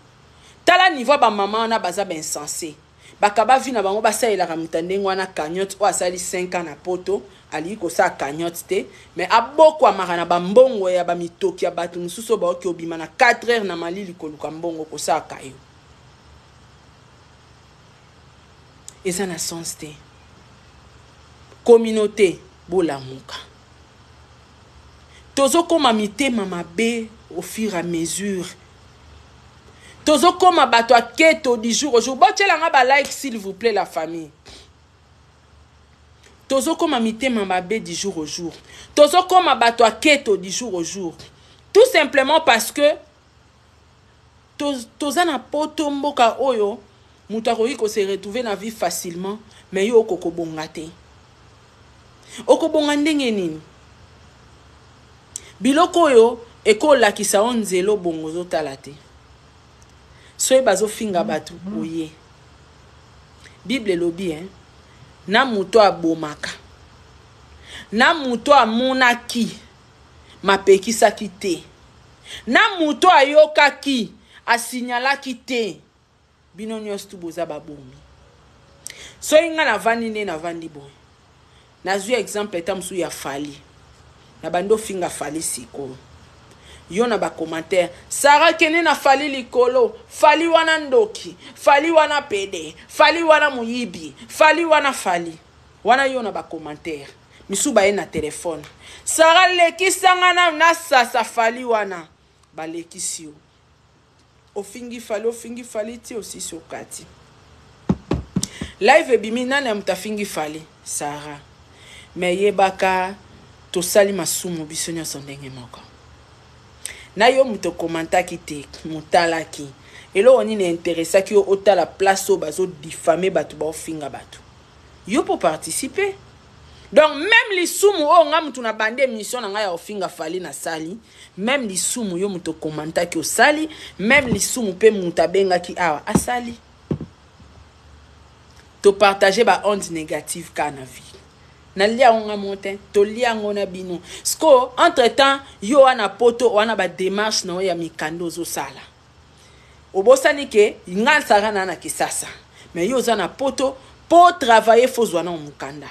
Tala niveau ya bamama wana, baza bainsensé. Bakaba vie na bango, basalelaka moto ya ndenge wana cagnotte. Oyo asali 5 ans na poto, alingi kosala cagnotte te, mais abokwamaka na bambongo ya bamitoki ya bato mosusu oyo baoki obima na 4 heures na malili koluka mbongo kosala kayo. Eza na sens te. Communauté, bolamuka. Tozokóma mitema mabe au fur et à mesure, tozokóma bato aketo du jour au jour. Botielanga balike, s'il vous plaît, la famille. Tozokóma mitema mabe du jour au jour, tozokóma bato aketo du jour au jour, tout simplement parce que toza na poto, mboka oyo moto akoki kose retrouver na vie facilement, mais yo okokobonga te. Okobonga ndenge nini? Biloko oyo. Ekolakisa yo nzela obongo ozotala te. Soki bazofinga bato oye. Bible elobi hein, na moto abomaka na moto amonaki mapekisaki te na moto ayokaki asignalaki te bino nyonso tu boza babomi. Soki ngai navandi nde navandi boye, nazwi exemple ta mosusu ya Fally, na bandi ofinga Fally sikoyo, yo na bacommentaire: "Sara, kende na Fally likolo, Fally wana ndoki, Fally wana pédé, Fally wana moyibi, Fally wana, Fally wana." Yo na bacommentaire misu baye na telefone: "Sara, lekisanga nanu nasasa Fally wana." Balekisi yo, ofingi Fally, ofingi Fally ti osisi, okati live, ebimi nani ya moto afingi Fally? Sara. Me yebaka, tosali masumu biso nyonso ndenge moko. Na yo moto okomantaki te, motalaki eloko nini interesaki yo otala place oyo bazodiffamer bato, baofinga bato, yo mpo participer. Donc même lisumu oyo nga mutu na bande émission na ngai ya ofinga Fally nasali, même lisumu yo moto okomantaki osali, même lisumu mpe moto abengaki awa asali. Topartage ba onde négative kaka na vie. Nalia yango nga mo te, tolia yango na bino. Siko entre temps yo wana poto wana, badémarche na oyo ya mikanda ozosala, obosani ke nga nsaka na na Kisasa, mais yo oza na poto mpo travailler, faut zwa na mokanda.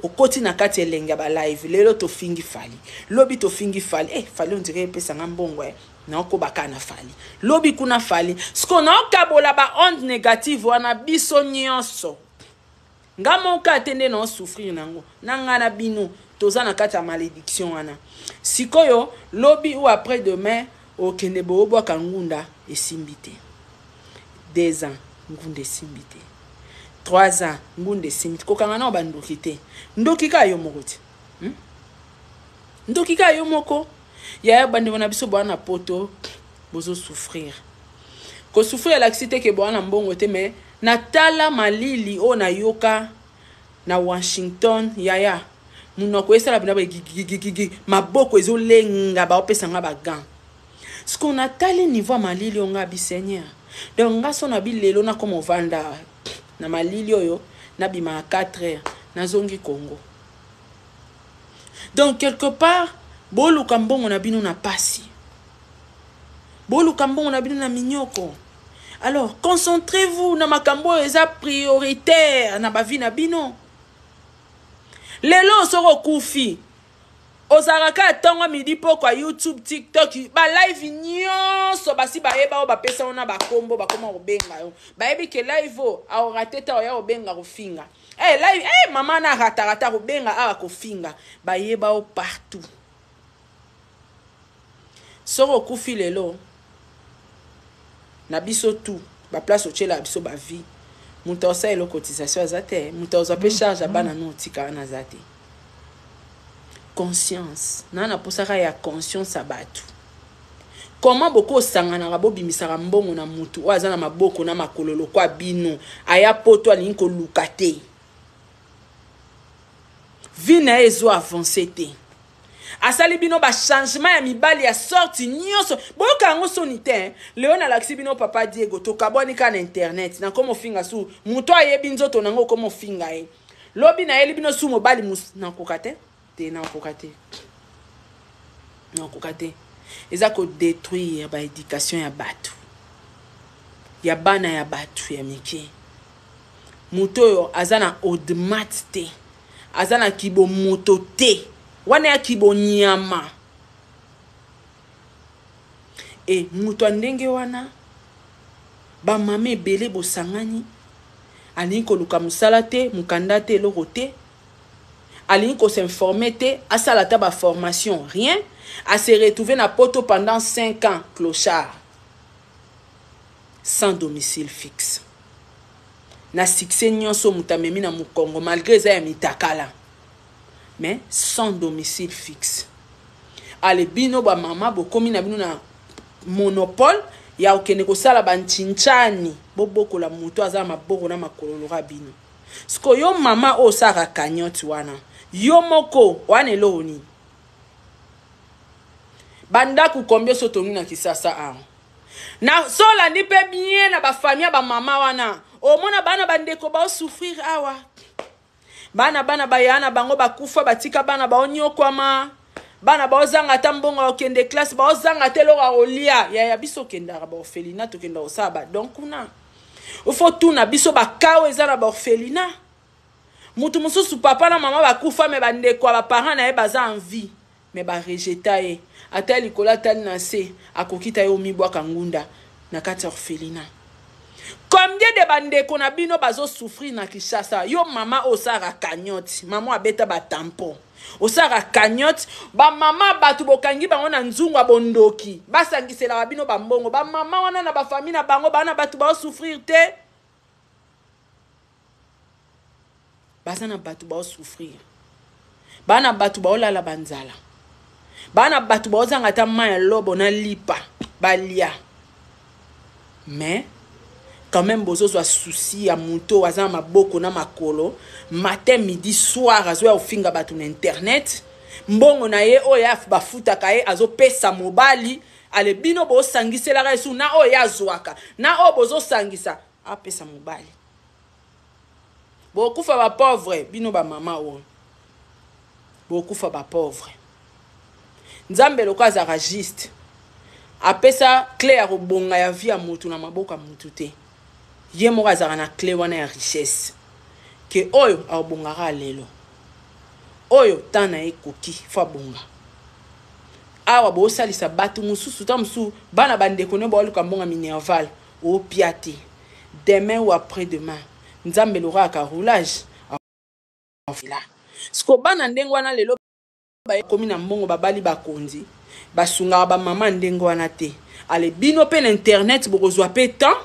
Okoti na kati elenge ya balive, lelo tofingi Fally, lobi tofingi Fally. Eh, Fally on dirait epesanga mbongo eh. Naokoba kaka na Fally, lobi kuna Fally. Siko naokabola ba onde négative wana biso nyonso. Nga moko ate nde naosouffrir nango na ngai na bino, toza na kati ya malédiction wana. Sikoyo lobi ou après demain okende boobwaka ngunda, esimbi te. 2 ans ngunda esimbi te, 3 ans ngunda esimbi te. Kokanga nao bandoki te, ndoki kaka yo moko te, Ndoki kaka yo moko. Yaya, bandeko na biso boa na poto, bozosouffrir. Kosouffrir elakisi te ke boa na mbongo te, mais natala malili oyo nayoka na Washington. Yaya, monoko esala mpena bagigigigigi, maboko ezolenga, baopesanga bagants. Siko natali niveau ya malili oyo, nga abi: "Seigneur." Donc nga so na bilelo nakoma ovanda na malili oyo, nabimaka 4 heures, nazongi Congo. Donc quelque part boluka mbongo na bino na pasi, boluka mbongo na bino na minyoko. Alors concentrez-vous na makambo oyo eza prioritaire na bavie na bino. Lelo soki okufi, ozalaka kaka ntongo, midi, pokwa, YouTube, TikTok, balive nyonso basi bayeba oyo bapesa yo na bakombo, bakoma kobenga yo, bayebi ke live oyo aorate ta, oya kobenga kofinga. Hey, live hey, mama na ratarata kobenga awa kofinga, bayeba yo partout. Soki okufi lelo na biso tu baplace otyela biso bavie, moto aosalela cotisation aza te, moto azwa mpe charge ya bana no otika wana aza te. Conscience na naposaka ya conscience ya bato. Comment bokosanganaka, bobimisaka mbongo na mutu oyo aza na maboko na makolo lokwa bino, aya poto, alingi koluka te, vie na ye ezo avance te, asali bino bachangement ya mibali ya sorte nyonso, boyoka yango soni te? Leo nalakisi bino papa Diego, tokabwani kaka na internet, nakoma ofinga su moto ayebi nzoto nango, okoma ofinga ye. Lobi nayeli bino su mobali mus, nakoka te te, nakoka te, nakoka te. Eza kodétruire baéducation ya bato, ya bana ya bato ya mike. Moto oyo aza na audemat te, aza na kibomoto te, wana ya kibonyama. E moto ya ndenge wana, bamama ebele bosangani, alingi koluka mosala te, mokanda te, eloko te, alingi kos'informer te, asala ata baformation, rien. Ase retrouve na poto pendant 5 ans, clochard sans domicile fixe, na succès nyonso moto amemi na mokongo, malgré eza ya mitakala, mais sans domicile fixe. Ale bino bamama bokomi na bino na monopole ya kokende kosala banchinchani, bobokola moto aza na maboko na makolo loka bino. Siko yo mama oyo osalaka cagnotte wana, yo moko wana eloko nini? Bandako combien so otongi na Kisasa awa? Na so olandi mpe bien na bafamille ya bamama wana, omona bana bandeko baosouffrir awa. Bana bana baya na bango bakufa, batika bana baonyokwama, bana baozanga ata mbongo ya kokende classe, baozanga ata eloko ya kolia. Yaya biso okendaka baorphelinat, tokenda kosala badon kuna. Ofo tuna biso bakao eza na baorphelinat. Mutu mosusu papa na mama bakufa, me bandeko ya baparent na ye baza en vie, me barejeta ye. Ata likolo atali na se, akoki ta ye omibwaka ngunda na kati ya orphelinat. Combien de bandeko na bino bazo souffrir na Kinshasa? Yo mama osalaka cagnotte, mama abeta ba tampon, osalaka cagnotte, bamama bato bokangi bango na nzungu ya bondoki, basangiselaka bino bambongo. Bamama wana na bafamille na bango bana bato baosouffrir te, baza na bato baosouffrir, bana bato baolala banzala, bana bato baozanga ata mai ya lobo na lipa balia. Mais quand même bozozwa souci ya moto aza na maboko na makolo, matin, midi, soir azoya kofinga bato na internet. Mbongo na ye oyo bafutaka ye azopesa mobali. Ale bino bosangiselaka ye su na oyo ye azwaka na oyo bozosangisa apesa mobali. Bokufa bapauvre bino bamama oyo, bokufa bapauvre. Nzambe loko azalaka juste, apesa clé ya kobonga ya vie ya motu na maboko ya motu te. Ye moko azalaka na clé wana ya richesse ke oyo akobongaka lelo, oyo temps na ye ekoki fo abonga. Awa bosalisa bato mosusu, ta mosusu bana bandeko ne baoluka mbongo minerval opia te. Demain ou après demain, Nzambe loraka roulage la siko bana ndenge wana lelo bakomi na mbongo, babali bakonzi, basungaka bamama ndenge wana te. Ale bino mpe na internet bokozwa mpe temps,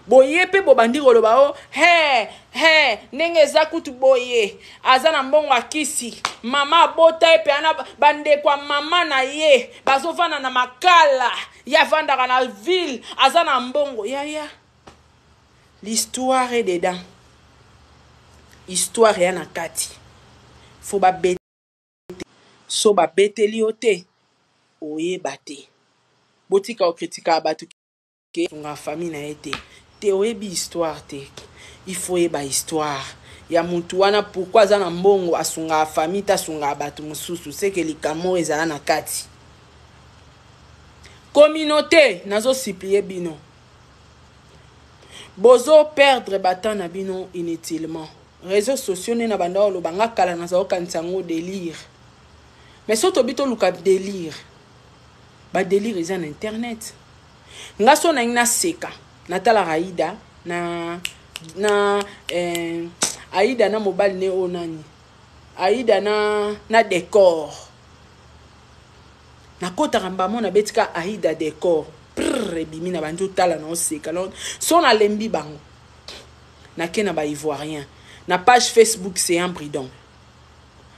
boye mpe bobandi koloba o he he ndenge eza kutu boye, aza na mbongo akisi mama abota ye mpe ana bandeko ya mama na ye bazovanda na makala, ye avandaka na ville, aza na mbongo. Yaya, l'histoire est dedans, histoire ya na kati. Fo babete so babeteli yo te, oyeba te. Botika okritikaka bato ke sunga famille na ye te te, oyebi histoire te. Il faut oyeba histoire ya mutu wana, pourquoi aza na mbongo, asungaka famille te, asungaka bato mosusu. Seke likambo oyo ezala na kati communauté. Nazosupplie bino, bozo perdre batemps na bino inutilement. Réseaux sociaux nde na banda oloba nga kala, naza kokanisa yango délire, mais so tobi toluka délire, badélire eza na internet. Nga so nangi naseka, natalaka Aida na Aida na mobali ne oyo nani, Aida na Décor. Nakɔtaka mbamo, nabetika Aida Décor, prr, ebimi na bandi otala na oseka. So nalembi bango, nake na baivoirien na page Facebook, c'est un bridon.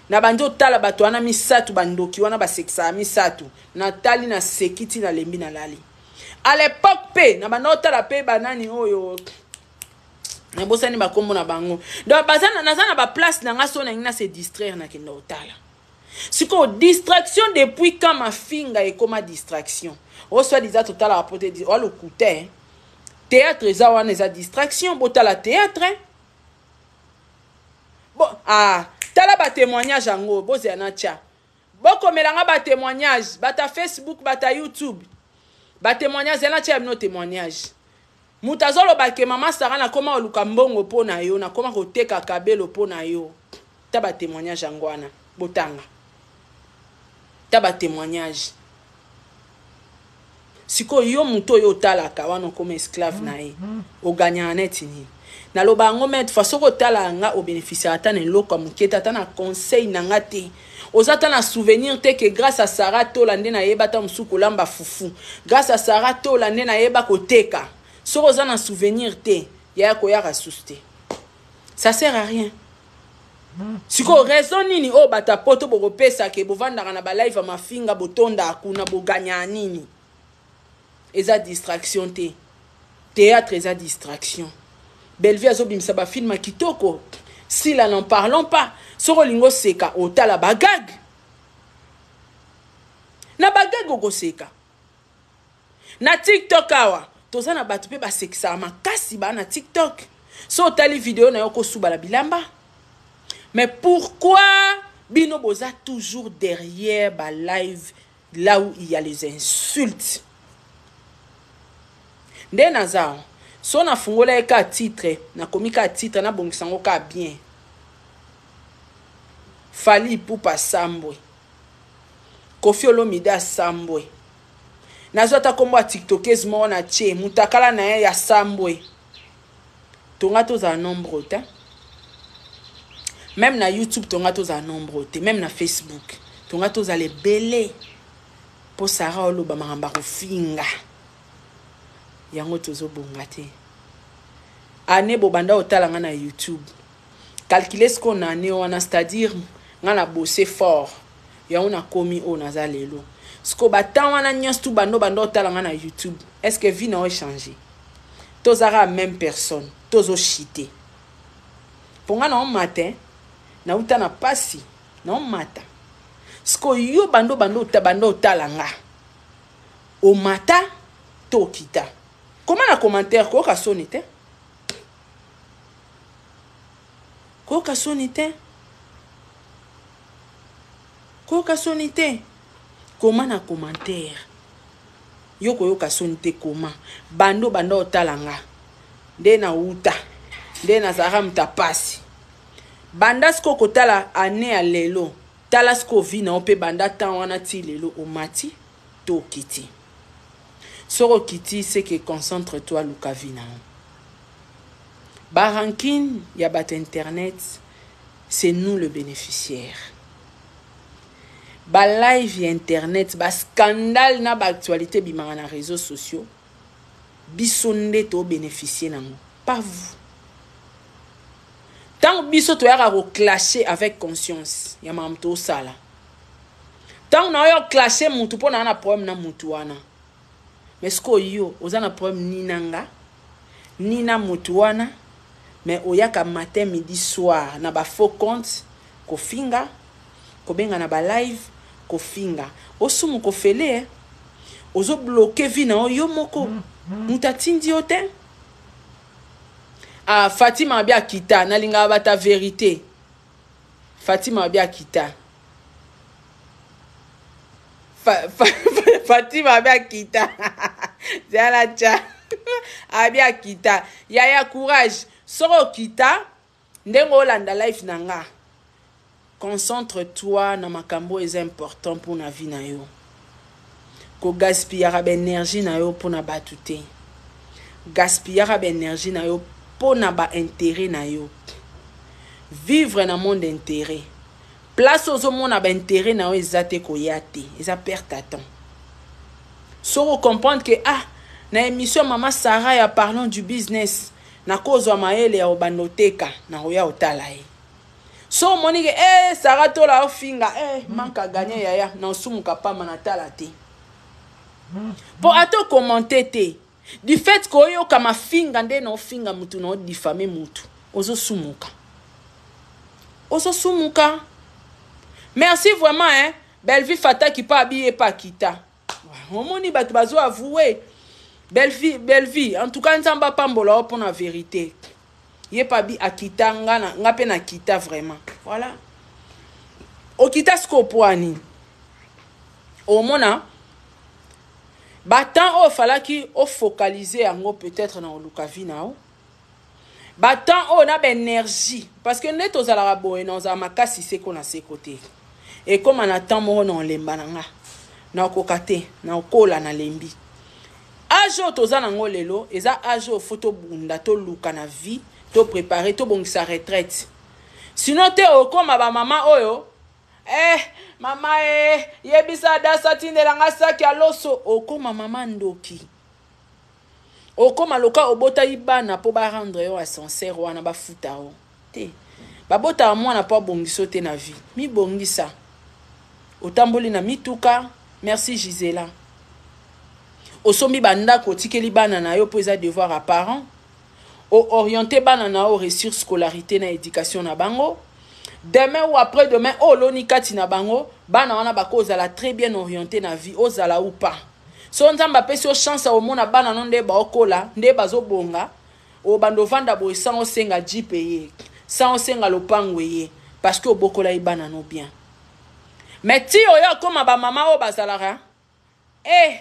Na bandi otala bato wana misato, bandoki wana basekisaka misato, natali, naseki ti nalembi, nalali. À l'époque mpe na banda otala mpe banani oyo nabosani bakombo na bango. Donc baza naza na baplace na nga, so nangi na se distraire, nakenda otala. Sikoyo distraction, depuis quand mafinga ekóma distraction? O soi-disant totalaka po te oa lokuta. Théâtre eza wana, eza distraction. Botala théâtre bon. Ah, tala batémoignage yango, bozela na tia, bokomelanga batémoignage. Bata Facebook, bata YouTube, batémoignage eza na tia ya bino. Témoignage, moto azoloba ke mama Sara, nakóma koluka mbongo mpo na yo, nakóma koteka kabelo mpo na yo. Ta batémoignage yango wana, botanga ta batémoignage. Sikoyo yo moto oyo otalaka wana, okóma esclave na ye, oganyaka neti nini? Naloba yango maintes fois, soki otalaka nga, obénéficiaka ata na eloko ya moke te, ata na conseil na nga te. Oza ata na souvenir te ke grâce à Sara Tola nde nayeba ata mosusu kolamba fufu, grâce à Sara Tola nde nayeba koteka. Soki oza na souvenir te, yaya, koyaka susu te, ça sert à rien. Sikoyo raison nini oyo bato ya poto bokopesa ke bovandaka na balive ya mafinga, botondaka kuna, boganyaka nini? Eza distraction te, théâtre eza distraction. Bellevue azobimisa bafilm ya kitoko, Sila n'en parlons pas. Soki olingi oseka, otala bagag. Na bagage okoseka. Na TikTok awa toza na bato mpe basekisaka makasi baa na TikTok. So otali video na yo okosubala bilamba. Mais pourquoi bino boza toujours derrière ba live là où il y a les insultes? Nde naza so nafungola ye ka titre, nakomi ka titre, nabongisa yango ka bien. Fally Ipupa asambwe, Koffi Olomide asambwe, nazwa ata kombo ya tiktokese moko na tie mutakala na ye ya sambwe. Tonga tozala nombre te, même na YouTube tonga tozala nombre te, même na Facebook tonga tozala ebele. Mpo Sara oloba makambo ya kofinga yango tozobonga te. Ane bobanda otala nga na YouTube, calcule sikoyo na ane wana, c'est-à-dire nga na bosse fort yango nakomi oyo naza lelo. Sikoyo batemps wana nyonso tu bando banda otala nga na YouTube, est-ce que vie na yo échange? Tozaka même personne, tozochite. Mpo nga na omata, nauta na pasi na omata. Sikoyo yo bando bando bando otala nga, omata to okita? Koma na commentaire, koyoka soni te, koyoka soni te, koyoka soni te. Koma na commentaire, yo koyoka soni te. Koma bando banda otala nga nde nauta, nde nazalaka moto apasi. Banda sikoyo kotala ane ya lelo, tala sikoyo vie na yo mpe banda temps wana ti lelo, omati to okiti? Soki okiti, c'est que concentre toi, luka vie na yo. Barancune ya bato internet, c'est nous le bénéficiaire. Balive ya internet, bascandale na baactualité ebimaka na réseaux sociaux, biso nde tobénéficie nango, pas vous. Ntango biso toyaka koclashe avec conscience ya makambo tosala, ntango na oyo clashe mutu mpo na na problème na mutu wana, mais sikoyo yo oza na problème ni na nga ni na mutu wana, mais oyaka matin, midi, soir na bafaux compte kofinga, kobenga na balive kofinga, osumu kofele eh? Ozobloquer vie na yo yo moko, moto atindi yo te. Ah, Fatima abi akita, nalingaka bata vérité. Fatima abi akita. Fatima abi akita. Zala tya abi akita. Yaya, courage. Soki okita ndenge olanda life na nga, concentre toi na makambo eza important mpona vie na yo. Kogaspillaka baénergie na yo mpona bato te, gaspillaka baénergie na yo mpona baintérêt na yo. Vivre na monde intérêt, place ozomona baintérêt na yo eza te, koya te, eza perte à temps. Soki ocomprendre ke ah, na émission ya mama Sara ya Parlons du business nakozwa mayele ya kobanda oteka, nakoya otala ye. So omoni ke eh, Sara tola ofinga, eh, manque à gagner yaya, na osumuka pamba, natala te, mpo ata okommente te, du fait ke oyoka mafinga nde na ofinga mutu na odifame mutu, ozosumuka, ozosumuka. Merci vraiment hein. Bellevie Fataki mpo abi ye mpe akita. Omoni bato bazo avoue. Bellevie, Bellevie, en tout cas Nzambe apambola yo mpona vérité. Ye mpe abi akita, nga nga mpe nakita vraiment. Voilà, okita sikoyo po ani omona batemps oyo falaki ofocaliser yango peut-être na koluka vie na yo, batemps oyo na baénergie, parce que nde tozalaka boye na ozala makasi seko na seko te. Ekóma na temps moko na olemba na nga, nakoka te, nakola, nalembi. Age oyo toza nango lelo eza age oyo faut tobunda, toluka na vie, toprépare, tobongisa retraite. Sinon te, okóma bamama oyo eh, mama eh, yebisa Adasa atindelanga saki ya loso. Okóma mama ndoki, okóma loka obotaki bana mpo barendre yo ascenseur wana, bafuta yo te. Babotaka mwana mpo abongisa yo te na vie. Mibongisa, otamboli na mituka, merci Gisela, osombi bandako, otikeli bana na yo mpo eza devoir ya parent. Ooriente bana na yo, réussir scolarité na éducation na bango. Demain ou après demain, oyo oloni kati na bango, bana wana bakozala très bien orienté na vie, ozala ou pas. So Nzambe apesi yo chance ya komona bana no nde baokola, nde bazobonga, obanda ovanda boye sans osenga jeep eye, sans osenga lopango eye, parce que obokolaki bana no bien. Mais ti oyo akoma bamama oyo bazalaka, eh,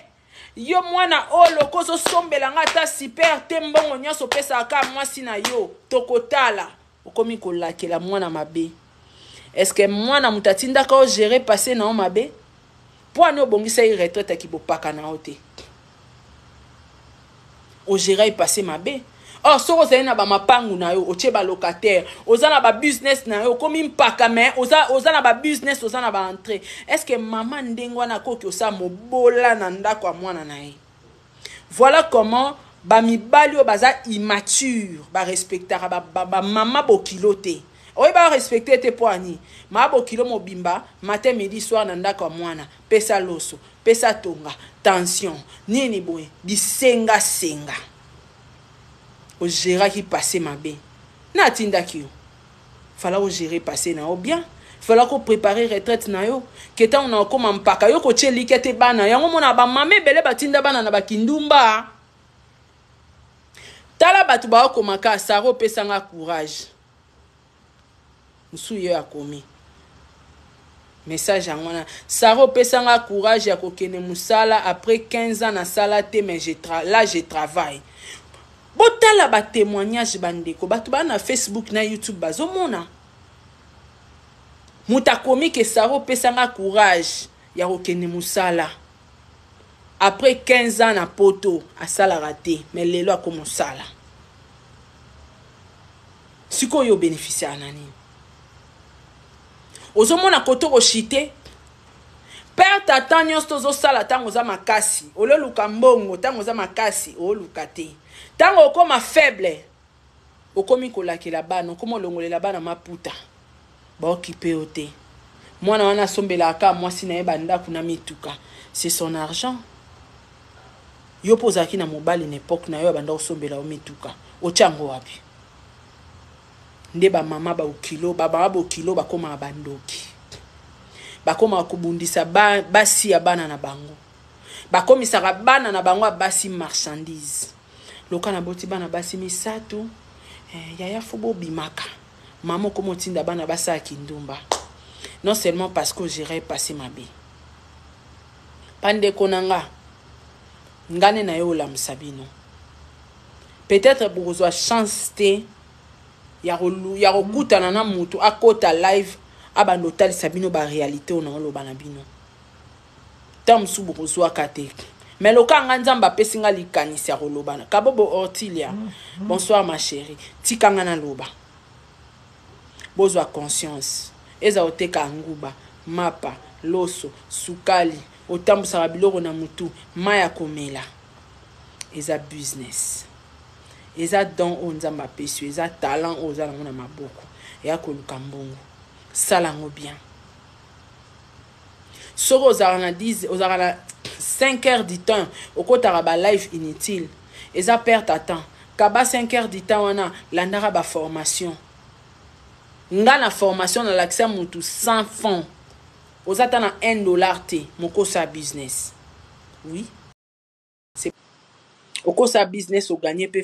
yo mwana oyo loko ozosombela nga ata super te, mbongo nyonso opesaka kaka mwasi na yo, tokotala. Okomi kolakela mwana mabe. Est-ce que mwana moto atindaka o gérer passé na yo mabe? Mpo ani obongisa ye retraite ya kibopaka na yo te, ogéra ye passé mabe. Or soki ozali na bamapangu na yo, otie balocataire, oza na babusiness na yo, okomi mpaka, mais oza na babusiness, oza na baentrée, est ce que mama ndenge wana akoki osala mobola na ndako ya mwana na ye? Voilà comment bamibali oyo baza immature barespectaka bamama bokilo te. Oyo barespecte te mpo ani maa bokilo mobimba, matin, midi, soir na ndako ya mwana, pesa loso, pesa tonga, tension nini boye, bisengasenga. Ogéraki passé mabe na atindaki yo, fala ogérer passé na yo bien, fala kopréparer retraite na yo, ke ntango na okóma mpaka, yo kotia elikya te. Bana yango mona bamama ebele batinda bana na bakindumba. Tala bato baokomaka: "Sara, opesanga courage." Mosusu ye akomi message yango wana: "Sara, opesanga courage ya kokende mosala. Après 15 ans nasala te, mais là je travaille." Botala batémoignage, bandeko. Bato baa na Facebook na YouTube bazomona moto akomi ke: "Sara, opesanga courage ya kokende mosala." Après 15 ans na poto asalaka te, mais lelo akomosala. Sikoyo obénéficiaka na nini? Ozomona koto koshite, perte ya temps nyonso tozosala. Ntango oza makasi, ololuka mbongo. Ntango oza makasi, oluka te. Ntango okóma faible, okomi kolakela bana, okomi olongolela bana maputa, baokipe yo te. Mwana wana asombelaka kaka mwasi na ye bandako na mituka, c'est son argent. Yo mpo ozalaki na mobali na époque na yo, abanda kosombela yo mituka, otya yango wapi? Nde bamama baokilo, bamama bokilo bakomaka bandoki, bakomaka kobundisa basi ya bana na bango, bakomisaka bana na bango ya basi marchandise. Loka naboti bana basi misato, yaya, fo bobimaka. Mama, okoma otinda bana basala kindumba, non seulement parce que ogérer passé mabe. Bandeko na nga, nga nde na ye olamusa bino. Peut-être bokozwa chance te ya kokutana na motu akota live, abanda otalisa bino baréalité oyo na oloba na bino. Ntango mosusu bokozwaka te, mais loka nga Nzambe apesi nga likanisi ya koloba. Kabobo Ortilia, bonsoir ma chérie. Tika nga naloba, bozwa conscience. Eza oteka nguba, mapa, loso, sukali, otambusaka biloko na mutu, mai ya komela, eza business, eza don oyo Nzambe apesi yo, eza talent oyo oza nango na maboko eya koluka mbongo. Sala yango bien. Soki ozalaka na 10, ozalaka na 5 heures du temps, okotaka balive inutile, eza perte à temps. Kaba 5 heures du temps wana, landaka baformation. Nga na formation nalakisa mutu sans fond, oza ata na 1 dollar te, mokosa business. Oui, okosala business, oganye mpe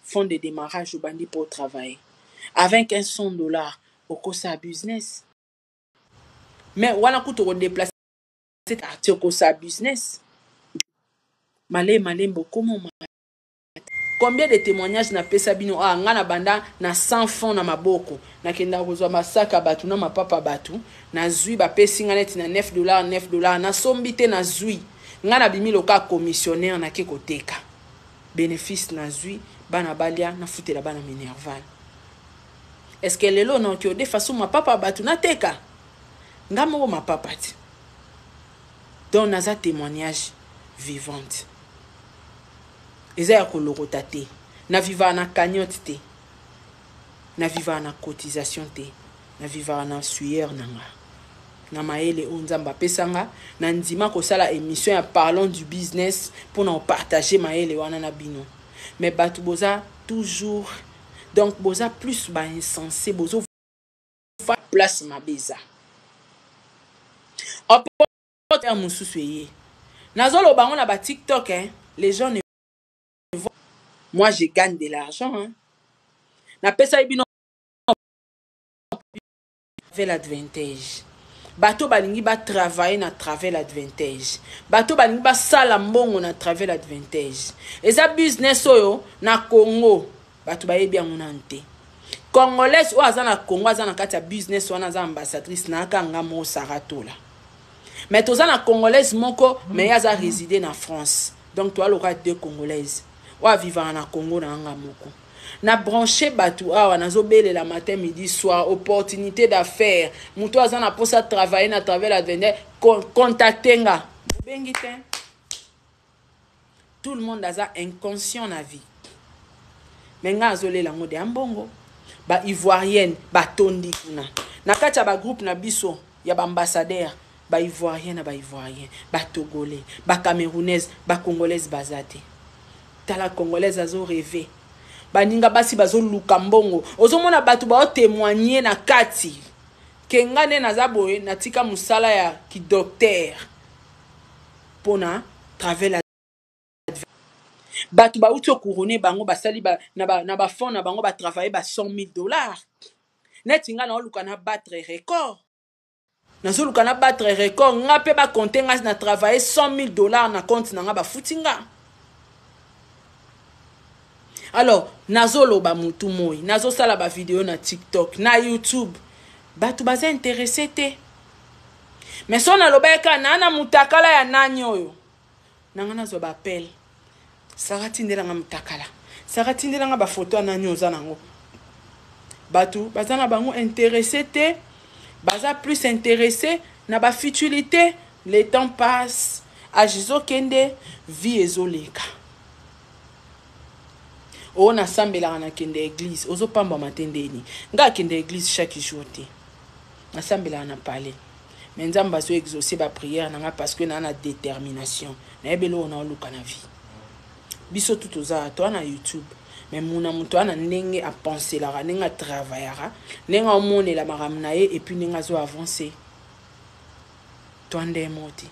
fond de démarrage, obandi mpo otravailler avec un 100 $, okosala business. Mais wana kutu okodéplace quartier, okosala business malembe malembe, okoma. Combien de témoignages napesa bino? Ah, nga na banda na 100 francs na maboko, nakendaka kozwa masaka bato na mapapa bato, nazwi, bapesi nga neti na 9 $, 9 $, nasombi te, nazwi, nga nabimi loka commissionnaire, nake koteka, bénéfice nazwi, bana balia, nafutela bana minerval. Est ce que lelo naoki odefa so mapapa bato nateka nga moko mapapa te? Donc naza témoignage vivante, eza ya kolokota te. Navivaka na cagnotte te, navivaka na cotisation te, navivaka na sueur na nga, na mayele oyo Nzambe apesa nga. Na ndima kosala émission ya Parlons du business mpona kopartage mayele wana na bino. Mais bato boza toujours, donc boza plus bainsensé, bozo Place mabe eza ya mosusu eye, nazoloba yango na baTikTok, hein? Les gens ne voient. Moi, je gagne de l'argent, hein? Napesaki bino Travel Advantage. Bato balingi batravaille na Travel Advantage, bato balingi basala mbongo na Travel Advantage. Eza business oyo na Congo bato bayebi yango nanu te. Congolaise oyo aza na Congo, aza na kati ya business wana, aza ambassadrice nayaka nga moko Sara Tola. Mais toza na Congolaise moko, mais ye aza réside na France. Donc toaloka deux Congolaise oyo avivaka na Congo na nga moko. Na branche bato awa, nazobelela matin, midi, soir, opportunité d'affaires. Moto aza na mposa travailler na Travel Advantage, contacte nga. Bobengi te. Tout le monde aza inconscient na vie, mais nga azolela yango de ya mbongo. Baivoirienne batondi kuna na kati ya bagroupe na biso ya baambassadeur, Baivoirien na Baivoirien, Batogolais, Bacamerounaise, Bacongolaise baza te. Tala, Congolaise azorêver, baninga basi bazoluka mbongo. Ozomona bato baotémoigne na kati ke nga nde naza boye, natika mosala ya kidocteur mpona Travel. Bato bauti ocouronner bango, basali ba, na bafond na bango, batravaille ba 100 000 $. Neti nga naoluka na battre record, nazoluka na battre record. Nga mpe bacompte nga na travaille 100 000 $ na compte na nga, bafuti nga. Alors nazoloba mutu moi, nazosala bavideo na TikTok, na YouTube, bato baza intéressé te. Mais so nalobaki kaka naa na mutakala ya nani oyo nanga, nazwa baappel: "Sara, tindelanga mutakala. Sara, tindelanga bafoto ya nani oza nango." Bato baza na bango intéressé te, baza plus intéressé na bafutilité. Le temps passe, âge ezokende, vie ezoleka. Oyo nasambelaka, nakende église, ozopambwama te. Ndeni nga akende église chaque jour te, nasambelaka na palais, mais Nzambe azo exauce baprière na nga parce que naa na détermination, nayebi eloko naoluka na vie. Biso tu toza toa na YouTube, mais muna moto wana, ndenge apenselaka, ndenge atravaillaka, ndenge aomonela makambo na ye, et puis ndenge azo avance, toa nde mo te.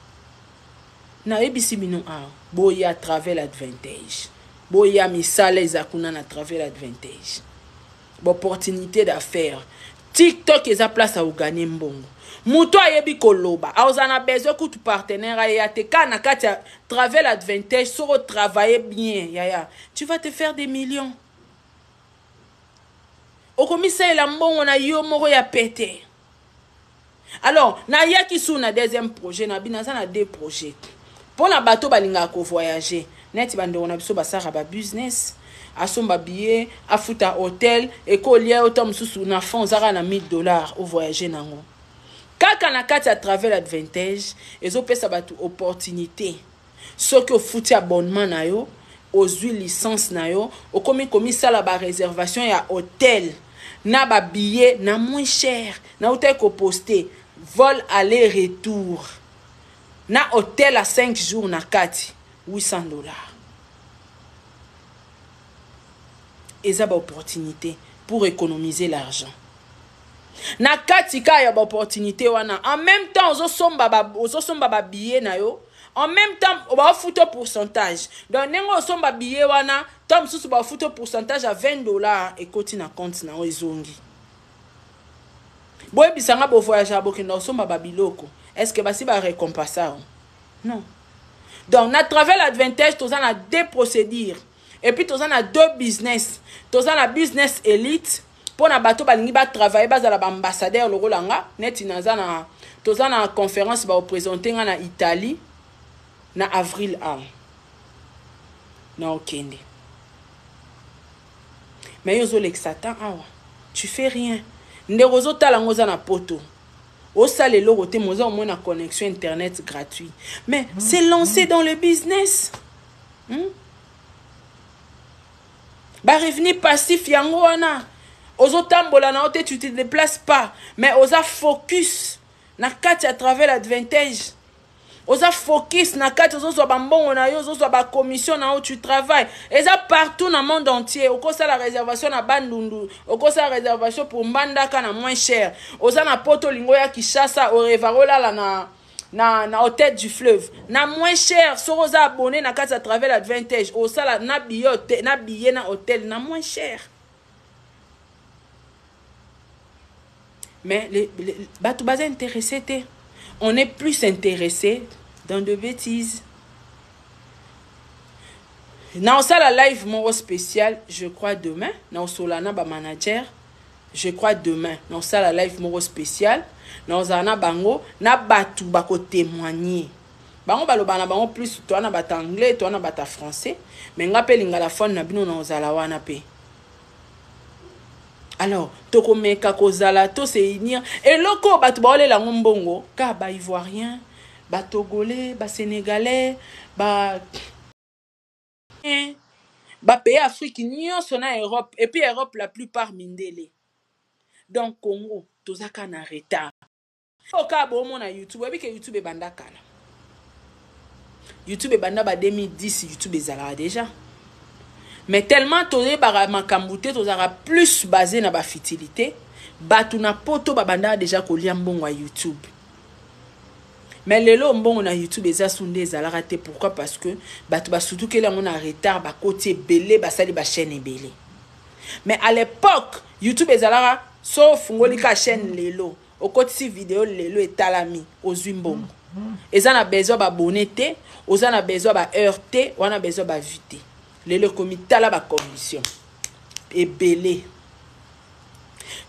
Nayebisi bino awa, boya Travel Advantage, boya, misala eza kuna na Travel Advantage, baopportunité d'affaires. TikTok eza place aoganye mbongo. Moto ayebi koloba, aozala na besoin kutu partenaire aya te. Kaka na kati ya Travel Advantage, soki otravaille bien, yaya, tu vas te faire des millions. Okomisalela mbongo na yo moko ya pete. Alors nayaki su na deuxième projet na bino. Naza na deux projets mpo na bato balingaka kovoyage, neti bandeko na biso basalaka babusiness, asomba billet, afuta hotel, ekolia yo ta mosusu na fond ozaka na 1000 $ ovoyage nango. Kaka na kati ya Travel Advantage ezopesa bato opportunité. Soki ofuti abonnement na yo, ozwi licence na yo, okomi komisala baréservation ya hotel na babillet na moins cher. Nautaki koposte vol aller retour na hotel ya 5 jours na kati, 800 $. Eza baopportunité pour économiser l'argent na kati kaka ya baopportunité wana. En même temps ozosomba babillet na yo, en même temps baofuta pourcentage. Donc ndenge osomba billet wana, ntango mosusu baofuta pourcentage ya 20 $, ekoti na compte na yo, ezongi. Boyebisanga, bovoyage, bokenda kosomba babiloko, est ce que basi barécompense o? Non. Donc na Travel Advantage toza na deux procédures et puis toza na deux business. Toza na business élite mpo na bato balingi batravaille, bazala baambassadeur lokola nga. Neti naza na, toza na conférence, baoprésente nga na Italie na avril awa, na okende. Mais yo ozolekisa temps awa, tu fais rien. Ndeko ozotala yango, oza na poto, osala eloko te, moza omona connexion internet gratuit, mais c'est lancé dans le business, Barevenu passif yango wana. Ozotambola na yo te, tu te déplaces pas, mais oza focus na kati ya Travel Advantage. Oza focus na kati, ozozwa bambongo na yo, ozozwa bacommission na yo, tu travailles. Eza partout na monde entier. Okosala réservation na Bandundu, okosala réservation pour Mbandaka na moins cher. Oza na Poto, olingi oya Kinshasa, oreva olala na hôtel du fleuve na moins cher. Soki oza abonné na kati ya Travel Advantage, osala na billet, na billet na hôtel na moins cher. Mais bato baza intéressé te. On est plus intéressé dans de bêtises. Na osala live moko spécial, je crois demain, na osola na bamanager. Je crois demain na osala live moko spécial, na ozala na bango, na bato bakotémoigner. Bango baloba na bango plus, toa na bato anglais, toa na bato français, mais nga mpe lingalaphone na bino na ozala wana mpe. Alors tokomeka kozala, toseunir. Eloko oyo bato baolela yango mbongo ka baivoirien, batogolais, basénégalais, ba bapays Afrique nyonso na Europe, et puis Europe la plupart mindele. Donc Congo toza kaka na retard. Oyo kaka boomona YouTube, oyebi ke YouTube ebanda kala. YouTube ebanda ba 2010. YouTube ezalaka déjà, mais tellement toyebaka makambo te, tozalaka plus basé na bafutilité. Bato na Poto babandaka déjà kolia mbongo ya YouTube, mais lelo mbongo na YouTube eza su nde ezalaka te. Pourquoi? Parce que bato basutukeli yango na retard, bakoti ebele, basali bachaîne ebele. Mais à l'époque YouTube ezalaka so ofungoli ka chaîne lelo, okotisi video lelo, etalami, ozwi mbongo. Eza na besoin baabonnés te, oza na besoin baheure te, wana besoin bavues te. Lelo ekomi tala bacondition ebele,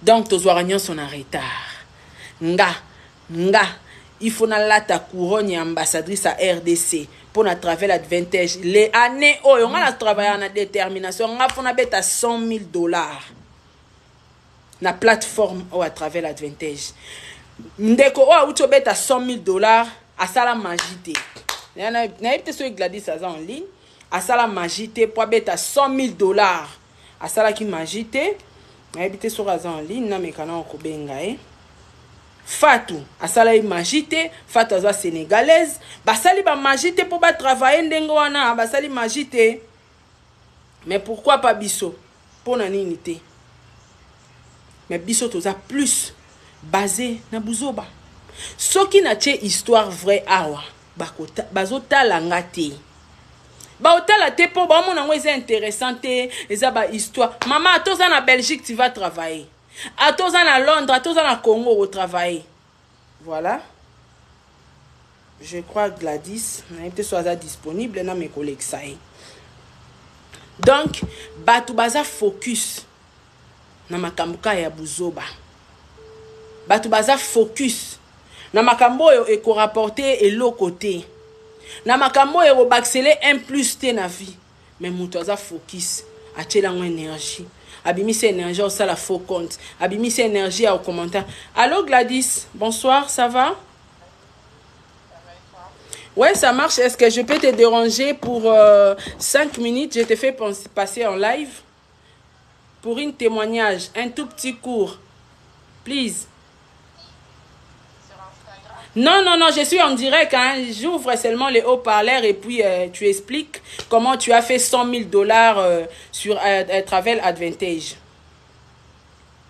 donc tozwaka nyonso na retard. Nga il faut nalata couronne ya ambassadrice ya RDC mpo na Travel Advantage. Le année oyo nga na travaillaka na détermination, nga mpo nabeta 100 000 $ na plateforme oyo ya Travel Advantage. Ndeko oyo awuti obeta 100 000 $, asala magie te. Nayebi te soki Gladys aza en ligne. Asala magie te mpo abeta 100 000 $, asalaki magie te. Nayebi te soki aza en ligne, nameka na kobenga ye. Fatu asalaki magie te. Fatu aza sénégalaise. Basali bamagie te mpo batravaille ndenge wana, basali magie te. Mais pourquoi pas biso? Mpo na nini te? Mais biso toza plus basé na buzoba. Soki natie histoire vraie awa, bazotala nga te, baotala te mpo baomona yango eza intéressant te. Eza bahistoire. Mama, ata oza na Belgique, tu vas travailler. Ata oza na Londres, ata oza na Congo, okotravailler. Voilà, je crois Gladys, nayebi te so aza disponible, na mekolekisa ye. Donc bato baza focus na makambo kaka ya buzoba. Bato baza focus na makambo oyo ekorapporter eloko te, na makambo oyo ekobakisele un plus te na vie. Mais moto aza focus, atiela yango énergie, abimisi énergie osala faux compte, abimisi énergie ya ocommentaire. Allo Gladys, bonsoir, ça va? Ouais, ça marche. Est-ce que je peux te déranger pour 5 minutes? Je te fais passer en live pour une témoignage, un tout petit cours. Please. Non, non, non, je suis en direct. Hein. J'ouvre seulement les haut-parleurs et puis tu expliques comment tu as fait 100 000 $ sur Travel Advantage.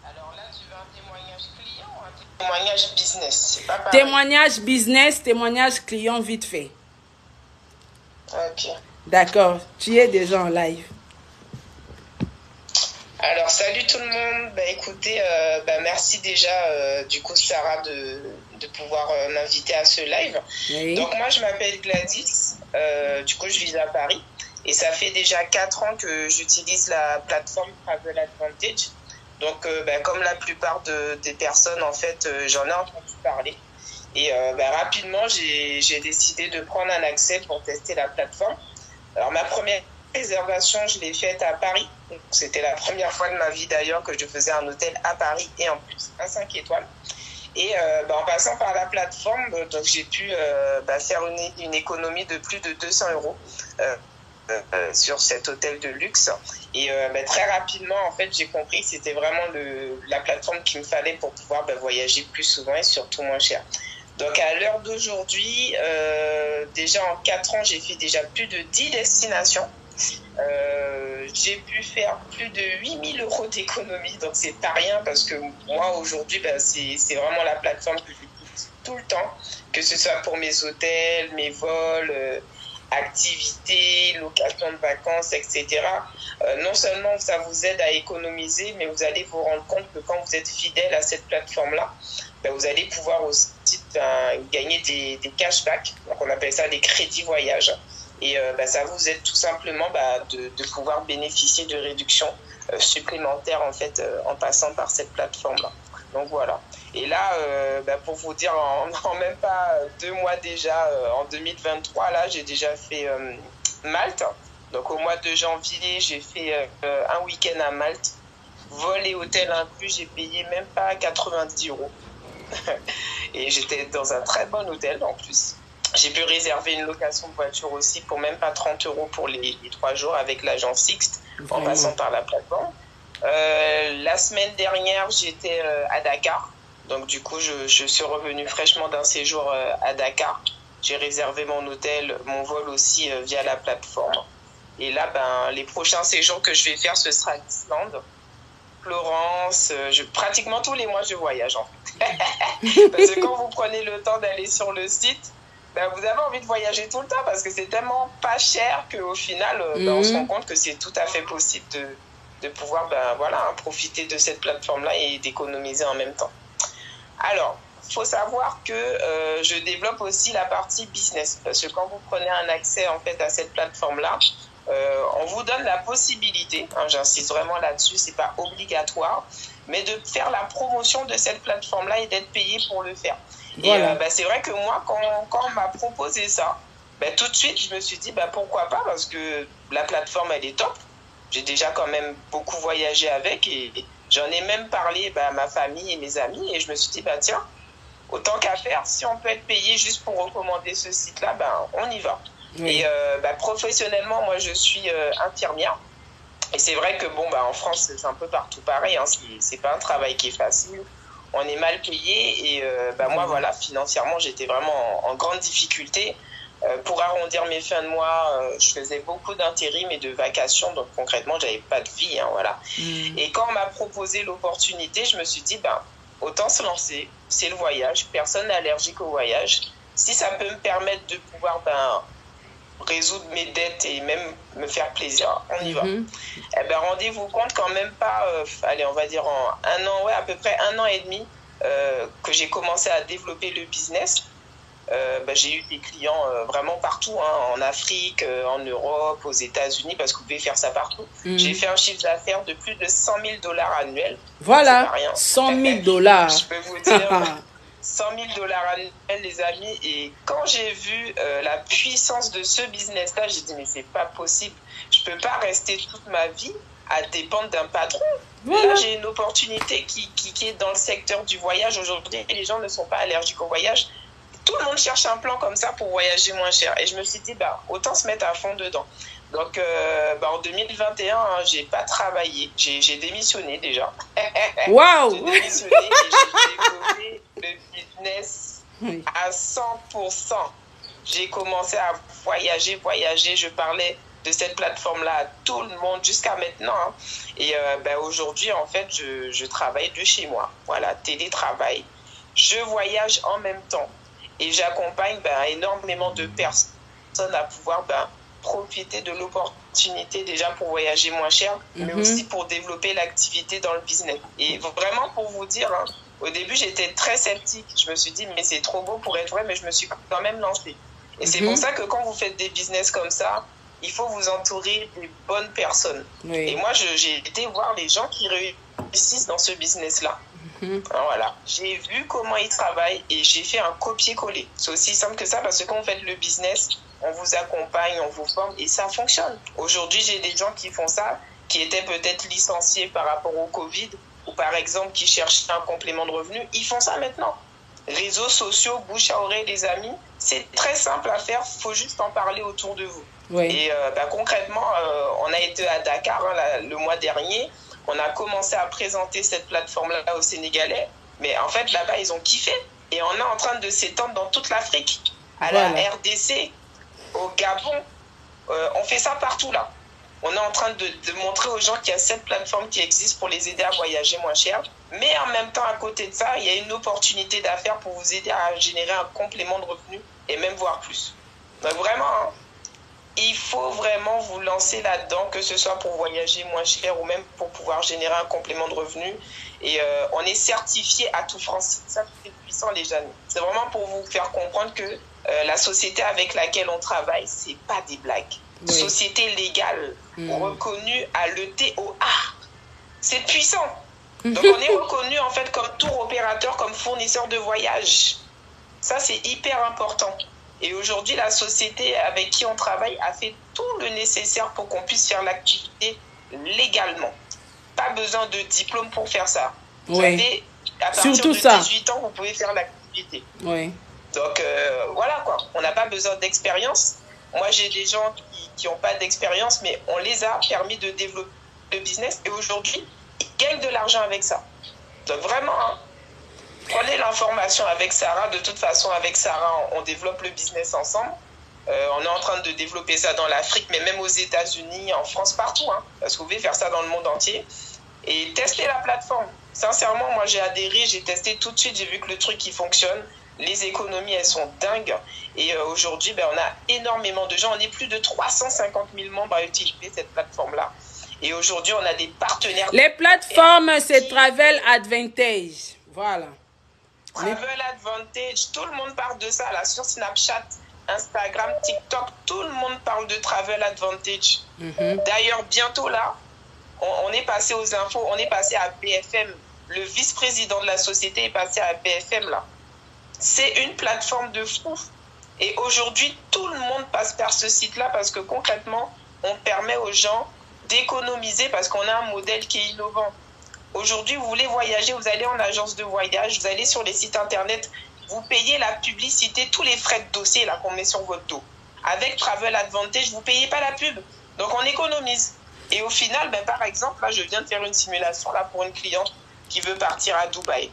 Alors là, tu veux un témoignage client ou un témoignage business? C'est pas pareil. Témoignage business, témoignage client vite fait. Ok. D'accord, tu es déjà en live. Alors, salut tout le monde. Bah, écoutez, bah, merci déjà, du coup, Sarah, de pouvoir m'inviter à ce live. Donc, moi, je m'appelle Gladys. Du coup, je vis à Paris. Et ça fait déjà 4 ans que j'utilise la plateforme Travel Advantage. Donc, bah, comme la plupart des personnes, en fait, j'en ai entendu parler. Et bah, rapidement, j'ai décidé de prendre un accès pour tester la plateforme. Alors, ma première réservation, je l'ai faite à Paris. C'était la première fois de ma vie d'ailleurs que je faisais un hôtel à Paris et en plus un 5 étoiles. Et bah, en passant par la plateforme, donc j'ai pu bah, faire une économie de plus de 200 euros sur cet hôtel de luxe. Et bah, très rapidement, en fait, j'ai compris que c'était vraiment la plateforme qu'il me fallait pour pouvoir, bah, voyager plus souvent et surtout moins cher. Donc à l'heure d'aujourd'hui, déjà en 4 ans, j'ai fait déjà plus de 10 destinations. J'ai pu faire plus de 8000 euros d'économie, donc c'est pas rien parce que moi aujourd'hui, ben, c'est vraiment la plateforme que j'utilise tout le temps, que ce soit pour mes hôtels, mes vols, activités, location de vacances, etc. Non seulement ça vous aide à économiser, mais vous allez vous rendre compte que quand vous êtes fidèle à cette plateforme-là, ben, vous allez pouvoir aussi gagner des cashbacks, donc on appelle ça des crédits voyage. Et ça vous aide tout simplement de pouvoir bénéficier de réductions supplémentaires en fait, en passant par cette plateforme-là. Donc voilà. Et là, pour vous dire, en même pas 2 mois déjà, en 2023, là, j'ai déjà fait Malte. Donc au mois de janvier, j'ai fait un week-end à Malte. Vol et hôtel inclus, j'ai payé même pas 90 euros. Et j'étais dans un très bon hôtel en plus. J'ai pu réserver une location de voiture aussi pour même pas 30 euros pour les 3 jours avec l'agence Sixt en passant par la plateforme. La semaine dernière, j'étais à Dakar. Donc du coup, je suis revenue fraîchement d'un séjour à Dakar. J'ai réservé mon hôtel, mon vol aussi via la plateforme. Et là, les prochains séjours que je vais faire, ce sera l'Islande, Florence. Pratiquement tous les mois, je voyage en fait. Parce que quand vous prenez le temps d'aller sur le site, vous avez envie de voyager tout le temps parce que c'est tellement pas cher qu'au final, on se rend compte que c'est tout à fait possible de pouvoir profiter de cette plateforme-là et d'économiser en même temps. Alors, il faut savoir que je développe aussi la partie business parce que quand vous prenez un accès en fait, à cette plateforme-là, on vous donne la possibilité, j'insiste vraiment là-dessus, c'est pas obligatoire, mais de faire la promotion de cette plateforme-là et d'être payé pour le faire. Voilà. Et c'est vrai que moi, quand on m'a proposé ça, tout de suite, je me suis dit, pourquoi pas, parce que la plateforme, elle est top. J'ai déjà quand même beaucoup voyagé avec et j'en ai même parlé à ma famille et mes amis. Et je me suis dit, tiens, autant qu'à faire, si on peut être payé juste pour recommander ce site-là, on y va. Oui. Et professionnellement, moi, je suis infirmière. Et c'est vrai que, en France, c'est un peu partout pareil. Hein, c'est pas un travail qui est facile. On est mal payé et moi, voilà, financièrement, j'étais vraiment en grande difficulté. Pour arrondir mes fins de mois, je faisais beaucoup d'intérim et de vacations. Donc, concrètement, j'avais pas de vie, hein, voilà. Et quand on m'a proposé l'opportunité, je me suis dit, autant se lancer. C'est le voyage. Personne n'est allergique au voyage. Si ça peut me permettre de pouvoir résoudre mes dettes et même me faire plaisir, on y va. Eh ben, rendez-vous compte quand même pas, allez, on va dire en un an, ouais, à peu près 1 an et demi que j'ai commencé à développer le business. J'ai eu des clients vraiment partout, hein, en Afrique, en Europe, aux États-Unis, parce que vous pouvez faire ça partout. J'ai fait un chiffre d'affaires de plus de 100 000 $ annuels. Voilà, 100 000 $. Je peux vous dire 100 000 $ annuels, les amis. Et quand j'ai vu la puissance de ce business-là, j'ai dit, mais c'est pas possible. Je peux pas rester toute ma vie à dépendre d'un patron. Voilà. Là, j'ai une opportunité qui est dans le secteur du voyage aujourd'hui. Les gens ne sont pas allergiques au voyage. Tout le monde cherche un plan comme ça pour voyager moins cher. Et je me suis dit, autant se mettre à fond dedans. Donc, en 2021, hein, j'ai pas travaillé. J'ai démissionné déjà. Waouh! J'ai démissionné et j'ai développé le business à 100%. J'ai commencé à voyager. Je parlais de cette plateforme-là à tout le monde jusqu'à maintenant. Hein. Et aujourd'hui, en fait, je travaille de chez moi. Voilà, télétravail. Je voyage en même temps. Et j'accompagne énormément de personnes à pouvoir profiter de l'opportunité déjà pour voyager moins cher, mais aussi pour développer l'activité dans le business. Et vraiment, pour vous dire, hein, au début, j'étais très sceptique. Je me suis dit, mais c'est trop beau pour être vrai, mais je me suis quand même lancée. Et c'est pour ça que quand vous faites des business comme ça, il faut vous entourer des bonnes personnes. Oui. Et moi, j'ai été voir les gens qui réussissent dans ce business-là. Voilà. J'ai vu comment ils travaillent et j'ai fait un copier-coller. C'est aussi simple que ça parce que quand vous faites le business, on vous accompagne, on vous forme et ça fonctionne. Aujourd'hui, j'ai des gens qui font ça, qui étaient peut-être licenciés par rapport au Covid ou par exemple qui cherchaient un complément de revenu. Ils font ça maintenant. Réseaux sociaux, bouche à oreille, les amis, c'est très simple à faire. Il faut juste en parler autour de vous. Oui. Et concrètement, on a été à Dakar le mois dernier. On a commencé à présenter cette plateforme-là aux Sénégalais. Mais en fait, là-bas, ils ont kiffé. Et on est en train de s'étendre dans toute l'Afrique, à la RDC, au Gabon. On fait ça partout là. On est en train de montrer aux gens qu'il y a cette plateforme qui existe pour les aider à voyager moins cher. Mais en même temps, à côté de ça, il y a une opportunité d'affaires pour vous aider à générer un complément de revenus et même voire plus. Donc vraiment, hein, il faut vraiment vous lancer là-dedans, que ce soit pour voyager moins cher ou même pour pouvoir générer un complément de revenus. Et on est certifié à tout France. Ça, c'est puissant, les jeunes. C'est vraiment pour vous faire comprendre que la société avec laquelle on travaille, c'est pas des blagues. Oui. Société légale, reconnue à l'ETOA. C'est puissant. Donc, on est reconnu en fait comme tour opérateur, comme fournisseur de voyage. Ça, c'est hyper important. Et aujourd'hui, la société avec qui on travaille a fait tout le nécessaire pour qu'on puisse faire l'activité légalement. Pas besoin de diplôme pour faire ça. Vous savez, à partir Surtout de ça. 18 ans, vous pouvez faire l'activité. Oui. Donc, voilà quoi. On n'a pas besoin d'expérience. Moi, j'ai des gens qui n'ont pas d'expérience, mais on les a permis de développer le business. Et aujourd'hui, ils gagnent de l'argent avec ça. Donc vraiment, hein, prenez l'information avec Sarah. De toute façon, avec Sarah, on développe le business ensemble. On est en train de développer ça dans l'Afrique, mais même aux États-Unis, en France, partout. Hein, parce que vous pouvez faire ça dans le monde entier. Et tester la plateforme. Sincèrement, moi, j'ai adhéré, j'ai testé tout de suite. J'ai vu que le truc, il fonctionne. Les économies, elles sont dingues. Et aujourd'hui, on a énormément de gens. On est plus de 350 000 membres à utiliser cette plateforme-là. Et aujourd'hui, on a des partenaires. Les plateformes, c'est Travel Advantage. Voilà. Travel Advantage, tout le monde parle de ça là, sur Snapchat, Instagram, TikTok, tout le monde parle de Travel Advantage. D'ailleurs, bientôt là, on est passé aux infos, on est passé à BFM. Le vice-président de la société est passé à BFM là. C'est une plateforme de fou. Et aujourd'hui, tout le monde passe par ce site-là parce que concrètement, on permet aux gens d'économiser parce qu'on a un modèle qui est innovant. Aujourd'hui, vous voulez voyager, vous allez en agence de voyage, vous allez sur les sites internet, vous payez la publicité, tous les frais de dossier là qu'on met sur votre dos. Avec Travel Advantage, vous ne payez pas la pub. Donc, on économise. Et au final, par exemple, là, je viens de faire une simulation là, pour une cliente qui veut partir à Dubaï.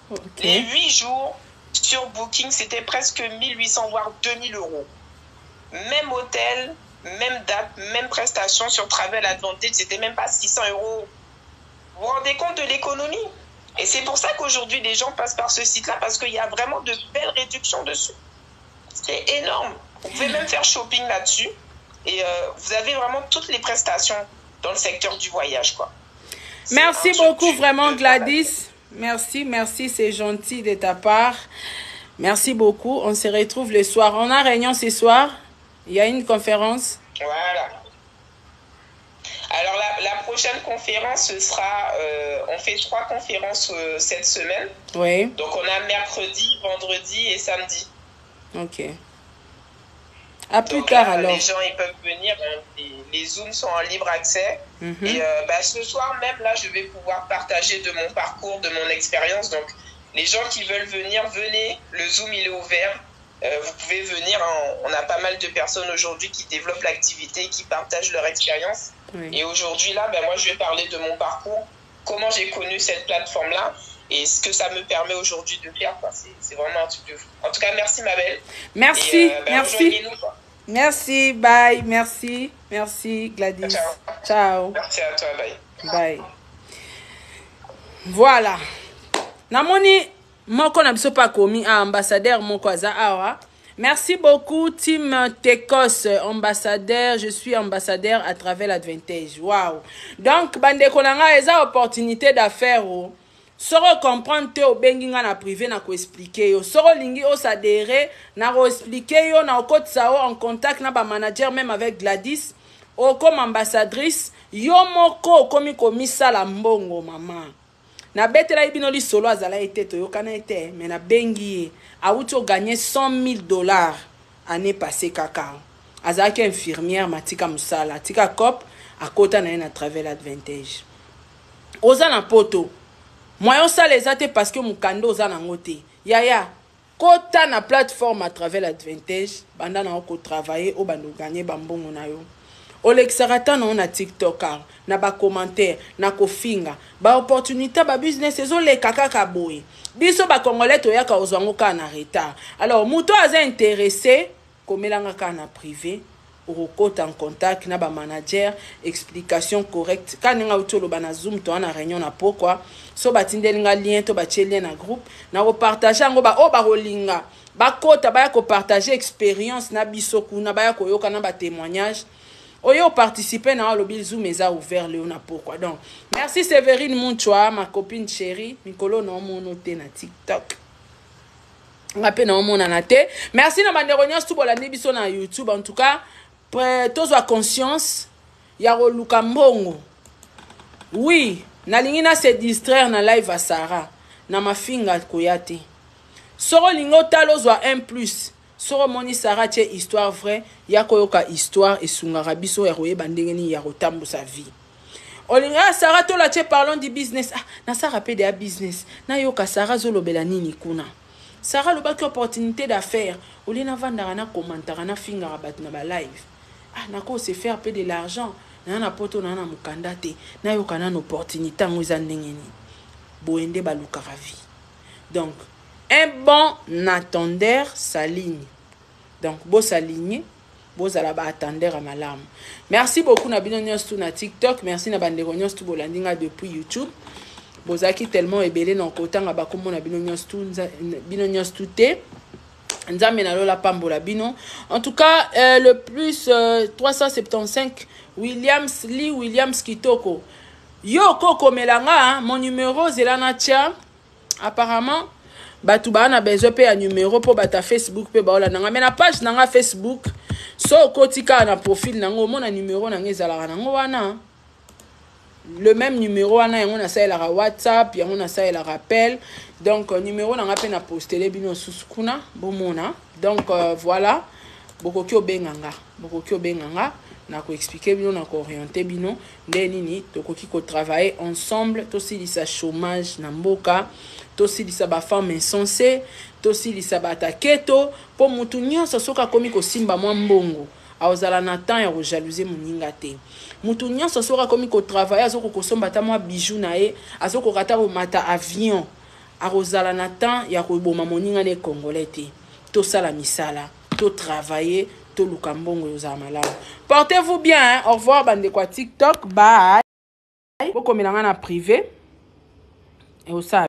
Okay. Les 8 jours sur Booking, c'était presque 1800, voire 2000 euros. Même hôtel, même date, même prestation sur Travel Advantage, c'était même pas 600 euros. Vous vous rendez compte de l'économie? Et c'est pour ça qu'aujourd'hui, les gens passent par ce site-là, parce qu'il y a vraiment de belles réductions dessus. C'est énorme. Vous pouvez même faire shopping là-dessus. Et vous avez vraiment toutes les prestations dans le secteur du voyage, quoi. Merci beaucoup, vraiment, Gladys. Merci, merci, c'est gentil de ta part. Merci beaucoup. On se retrouve le soir. On a réunion ce soir. Il y a une conférence. Voilà. Alors, la prochaine conférence, ce sera... on fait 3 conférences cette semaine. Oui. Donc, on a mercredi, vendredi et samedi. Ok. À plus Donc, tard, là, alors. Les gens, ils peuvent venir. Hein, les Zooms sont en libre accès. Et ce soir même, là, je vais pouvoir partager de mon parcours, de mon expérience. Donc, les gens qui veulent venir, venez. Le Zoom, il est ouvert. Vous pouvez venir. Hein, on a pas mal de personnes aujourd'hui qui développent l'activité, qui partagent leur expérience. Oui. Et aujourd'hui, là, moi, je vais parler de mon parcours, comment j'ai connu cette plateforme-là et ce que ça me permet aujourd'hui de faire, quoi. C'est vraiment un truc de fou. En tout cas, merci, ma belle. Merci, Et, merci. rejoignez-nous, quoi. Merci, bye. Merci, merci, Gladys. Ciao. Ciao. Merci à toi, bye. Bye. Voilà. Namoni, moko na biso pa komi a ambassadeur moko aza awa. Merci beaucoup, Team Tekos, ambassadeur. Je suis ambassadeur à travers l'Advantage. Wow. Donc, bandeko na nga eza opportunité d'affaires. Oh. Soro comprendre te obengi nga na privé na ko expliquer yo. Soro lingi o s'adhérer na ko expliquer yo na okotisa yo en contact na ba manager même avec Gladys. O comme ambassadrice, yo moko okomi komisala mbongo mama. Na betela ibino li solo azala ete toyokana ete mais na bengi ye awuti o gagner $100 000 année passée kaka. Azalaki infirmière matika musala, tika cop akota na ye na Travel Advantage. Oza na poto. Moyen sala eza te parce que mukanda oza nango te. Yaya, kota na plateforme à Travel Advantage, banda na ko travailler o bando gagner ba mbongo na yo. Olekisaka temps na yo na TikTok awa, na ba commentaires, na kofinga. Ba opportunites ya ba business ezoleka kaka boye. Biso ba Congolais toyaka kozwa yango kaka na retard. Alors moto oyo aza interesse, komela nga kaka na prive, okokota en contact na ba manager, explication correcte. Kaka ndenge auti oloba na Zoom, toza na réunion na pokwa, so batindeli nga lien to batie lien na groupe, na kopartage yango, ba oyo bakolinga bakota baya kopartage experience na biso kuna, baya koyoka na ba témoignage. Oyo participer na olobi Zoom eza ouvert leo na pokwa. Donc merci Séverine Munchwa, ma copine chérie, mikolo na omono te na TikTok, nga mpe naomonana te. Merci na bandeko nyonso tu bolandi biso na YouTube. En tout cas, tozwa conscience ya koluka mbongo. Oui, nalingi na se distraire na live ya Sarah na mafinga koya te. Soki olingi otala, ozwa 1 plus. Soki omoni Sarah tie histoire vraie, ya koyoka histoire esungaka biso ya koyeba ndenge nini ya kotambusa vie. Olingi, ah, Sarah tola tie "Parlons du business", ah, na Sarah mpe deya business, nayoka Sarah azolobela nini kuna. Sarah alobaki opportunité d'affaires. Olie navandaka, nakomantaka, nafingaka bato na balive, ah, nako se faire mpe de l'argent. Naa na poto, naa na mokanda te, nayoka nano opportunité yango eza ndenge nini. Boye nde balukaka vie. Donc un bon attendeur s'aligne. Donc bosaligne, bozala baattendeur ya malamu. Merci beaucoup na bino nyonso tu na TikTok. Merci na bandeko nyonso tu bolandi nga depuis YouTube. Bozalaki tellement ebele na kotanga bakombo na bino nyonso tu, bino nyonso tu te. Nzambe nalola pambola bino. En tout cas, le plus 375 Williams Lee Williams Kitoko, yo okokomela nga mon numéro, zela na tia. Apparemment bato baa na besoin mpe ya numéro mpo bato ya Facebook mpe baolanda nga. Me na page na nga Facebook, so okoti kaka na profil nango, omona numéro na nga ezalaka nango wana, le même numéro wana. Yango nasalelaka WhatsApp, yango nasalelaka appel. Donc numéro na nga mpe na postele bino susu kuna, bomona. Donc voilà, bokoki obenga nga, bokoki obenga nga, na koexpliquer bino, na koorienter bino nde nini tokoki kotravailler ensemble. Tosilisa chômage na mboka, tosilisa bafemme insensé, tosilisa bataketo, mpo mutu nyonso soki akomi kosimba mwa mbongo, akozala na temps ya kojalouser moninga te. Mutu nyonso soki akomi kotravailler, azokoka kosomba ata mwa bijou na ye, azokoka ata komata avion, akozala na temps ya koboma moninga na Congolais te. Tosala misala, totravailler, toluka mbongo, ezala malamu. Portez-vous bien, hein? Au revoir bandeko ya TikTok, bye. Bokomela nga na privé, eosala.